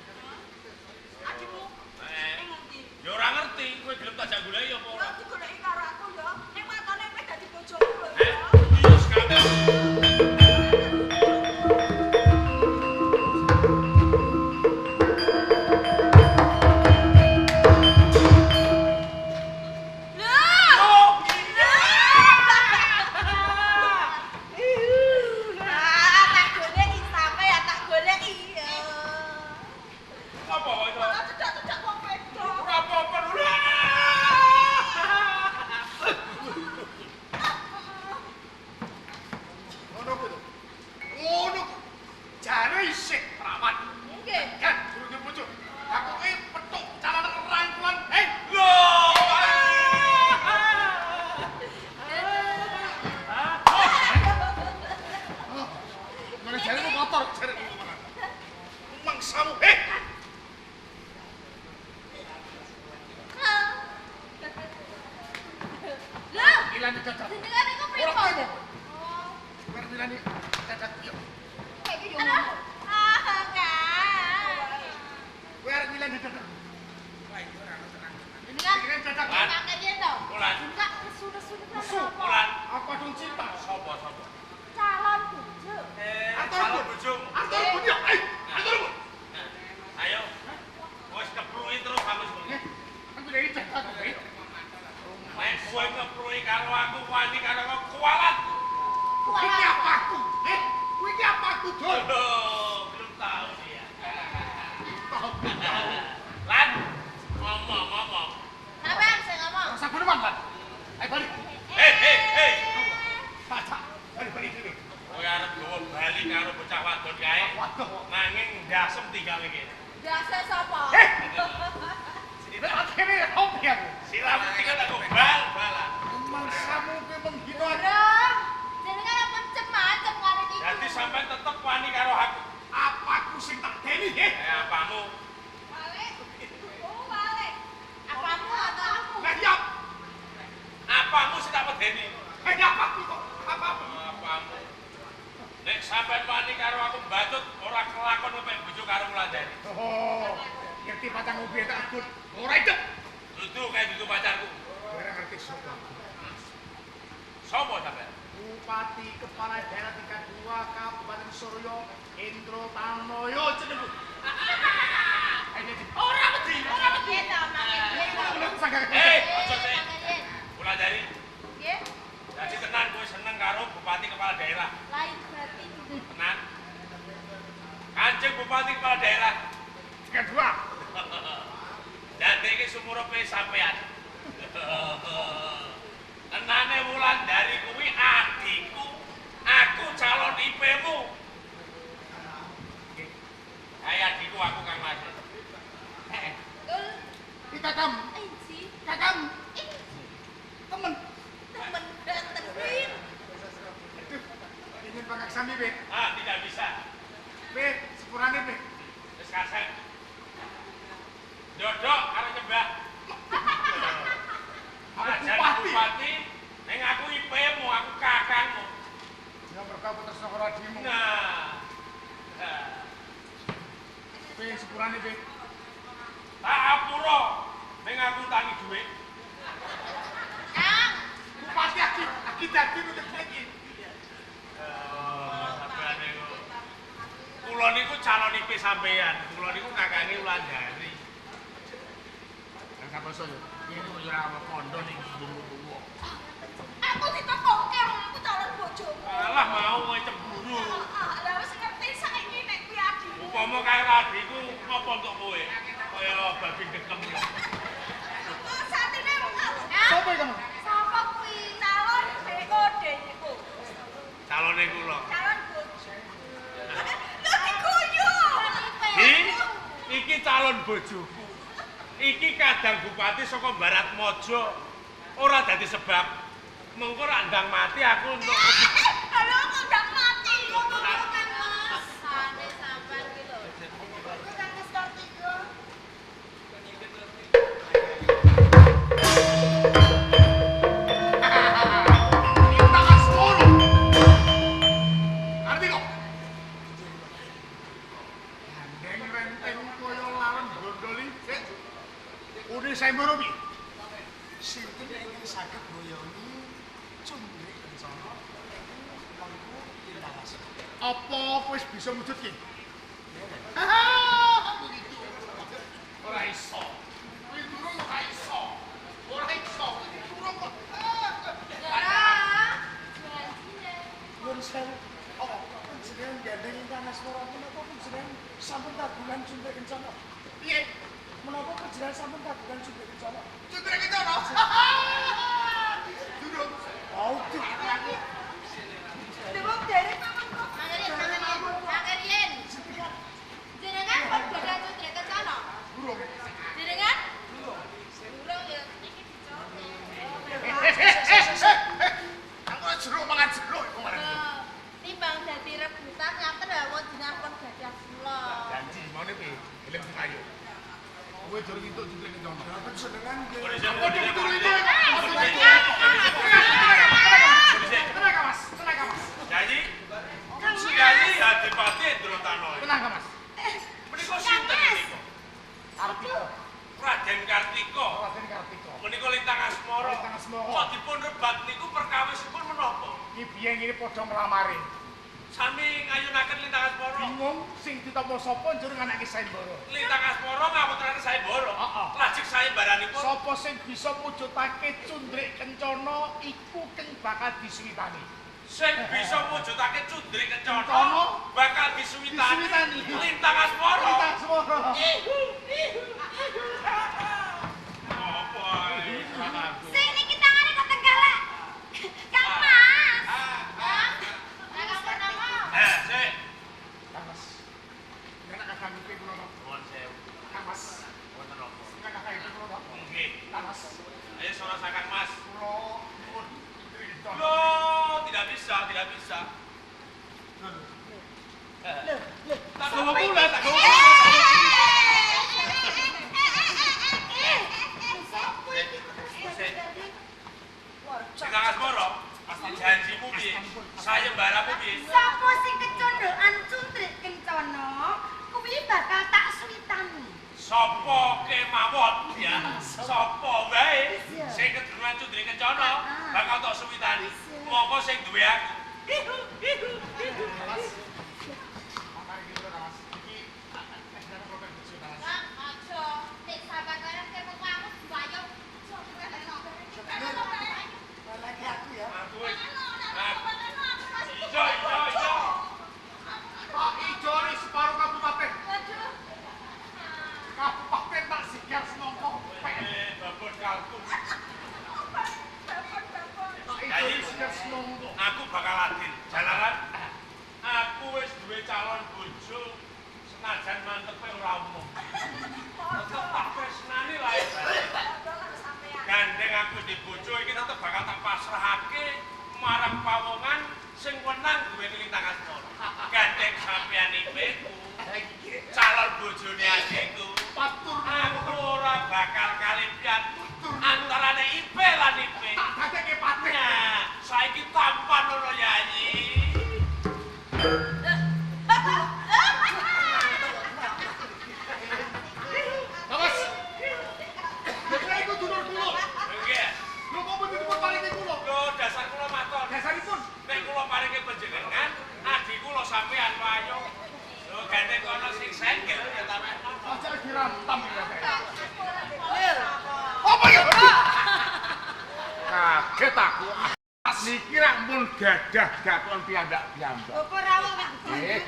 Speaker 2: Adhimu?
Speaker 1: Heeh.
Speaker 2: Ning ngendi?
Speaker 1: Ya ora ngerti, kowe gelem tak jak goleki apa ora?
Speaker 2: Ya digoleki karo aku ya. Ning matane kowe dadi bojoku lho ya.
Speaker 1: Iya sekali. Sampeyan, kula niku kakange Wulandari.
Speaker 4: Lah sapa saya? Iki ora kondo ning tuwa.
Speaker 2: Aku ditekokke wong aku calon bojomu.
Speaker 1: Alah mau kowe cemburu.
Speaker 2: Lah wis ngerti saiki nek kuwi adhimu.
Speaker 1: Upama kae adhiku apa entuk kowe? Kaya babi dekem.
Speaker 2: Satine wong aku.
Speaker 4: Sapa iki kamu?
Speaker 2: Sapa kuwi? Calon BOD iku.
Speaker 1: Calone kula.
Speaker 2: Calon bojo.
Speaker 1: Iki calon bojoku. Iki kadang bupati saka Barat Mojo. Ora dadi sebab. Mengko rak ndang mati aku entuk.
Speaker 2: Halo kok ndang mati ngono kan Mas. Sane sampean ki lho.
Speaker 5: Kang Kartika.
Speaker 4: Kita asmoro. Jane sayembara piye?
Speaker 6: Sinten ingkang saged boyongi cundrik kencana ingkang mengku Lintang Asmara.
Speaker 4: Apa wis bisa mujudke? Begitu. Ora iso. Kuwi durung ora iso. Ora iso. Durung kok.
Speaker 6: Nuwun sewu. Panjenengan gandeng Lintang Asmara menapa panjenengan sampun kagungan cundrik kencana?
Speaker 4: Piye?
Speaker 6: Menapa panjenengan sampun kagungan cundrik kencana?
Speaker 4: Cundrik kencana. Durung.
Speaker 6: Oh, duh.
Speaker 5: Demok derek mawon kok.
Speaker 2: Mangke riyen. Jenengan pun gadah cundrik kencana?
Speaker 4: Durung.
Speaker 2: Jenengan? Durung. Durung ya iki dicoke.
Speaker 4: Aku jeruk mangan jeruk iku marang.
Speaker 2: Timbang dadi rebutan ngaten lha wong jenengan pun gadah kula.
Speaker 4: Janji maune piye? Gelem dikayu. Kowe durung entuk cundrik kencana.
Speaker 6: Lah panjenengan nggih.
Speaker 4: Aku durung entuk. Tenang Mas, tenang Mas.
Speaker 1: Yayi. Yayi Adipati Indratana.
Speaker 4: Tenang Mas.
Speaker 1: Menika sinten menika?
Speaker 4: Kartika.
Speaker 1: Raden Kartika.
Speaker 4: Raden Kartika.
Speaker 1: Menika Lintang Asmara.
Speaker 4: Lintang Asmara.
Speaker 1: Kok dipun rebat niku perkawisipun menapa?
Speaker 4: Ki biyen ngene padha nglamare.
Speaker 1: Sami ngayunaken Lintang Asmara.
Speaker 4: Bingung sing ditampa sapa njur nganake sayembara.
Speaker 1: Lintang Asmara ngawontenake sayembara.
Speaker 4: Heeh.
Speaker 1: Lajeng sayembaranipun
Speaker 4: Sapa sing bisa mujudake cundrik kencana iku keng bakal disuwitani.
Speaker 1: Sing bisa mujudake cundrik kencana
Speaker 4: Kencana
Speaker 1: bakal disuwitani
Speaker 4: disuwitani.
Speaker 1: Lintang Asmara.
Speaker 4: Lintang Asmara.
Speaker 1: Apa ae?
Speaker 5: Sing niki tangane kok tenggalak. Kang Mas.
Speaker 2: Lah kamu nama?
Speaker 1: Eh, sik.
Speaker 4: Kang Mas. Nek kakang iki kula to.
Speaker 1: Nuwun sewu.
Speaker 4: Kang Mas.
Speaker 1: Wonten apa?
Speaker 4: Nek kakang iki kula to.
Speaker 1: Nggih.
Speaker 4: Kang Mas.
Speaker 1: Ayo sora sakang Mas.
Speaker 4: Kula nyuwun cundrik kencana.
Speaker 1: Loh, tidak bisa, tidak bisa.
Speaker 5: Lho, lho.
Speaker 1: Tak gawa kula, tak gawa kula.
Speaker 5: Sopo iki kok terus dadi?
Speaker 1: Lintang Asmara, janjimu piye? Sayembaramu piye?
Speaker 5: Sapa sing kecondhokan cundrik kencana, kuwi bakal tak suwitani.
Speaker 1: Sapa kemawon ya? Sapa wae sing kedurungan cundrik kencana bakal tak suwitani. Mongko sing duwe aku. Ihu, ihu, ihu.
Speaker 4: Mas. Mari kita Mas. Iki nek nang kok bojo Mas.
Speaker 2: Kang, aja nek sampean kaya kepung aku diwayo.
Speaker 6: Lagi aku ya.
Speaker 1: Aku wis. Ijo, ijo, ijo.
Speaker 4: Pak Ijo ini separuh kabupaten.
Speaker 2: Aduh.
Speaker 4: Kabupaten tak sigar semongko.
Speaker 1: Babon kalkun.
Speaker 4: Tak Ijo ini sigar semongko.
Speaker 1: Aku bakal adil. Jalaran. Aku wis duwe calon bojo senajan mantepe ora umum. Tetep tak tresnani lah. Gandeng aku wis duwe bojo iki tetep bakal tak pasrahake marang pawongan sing wenang duwe Lintang Asmara. Gandeng sampeyan iku calon bojone adikku.
Speaker 4: Patur
Speaker 1: Aku ora bakal kalimpian antarane Ipe lan Ipe.
Speaker 4: tak dadekke patih.
Speaker 1: Nah, saiki tampan ngono Yayi.
Speaker 4: Mas. Lha iku dulur kula.
Speaker 1: Nggih.
Speaker 4: Lho kok mboten dipun paringi kula?
Speaker 1: Lho dasar kula matur.
Speaker 4: Dasaripun
Speaker 1: Nek kula paringi panjenengan, adi kula sampean wayo. Lho gandeng kono sing senggel ya tampen.
Speaker 4: aja dirantam ya.
Speaker 5: Lho,
Speaker 4: Apa ya?
Speaker 3: Kaget aku. Niki rak pun gadah gaton piyambak-piyambak.
Speaker 5: Bapak rawuh wis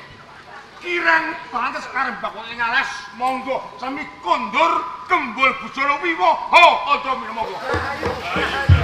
Speaker 3: Kirang pantes karep bakul ing alas, monggo sami kondur kembul bujana wiwaha. Aja monggo.
Speaker 6: Ayo.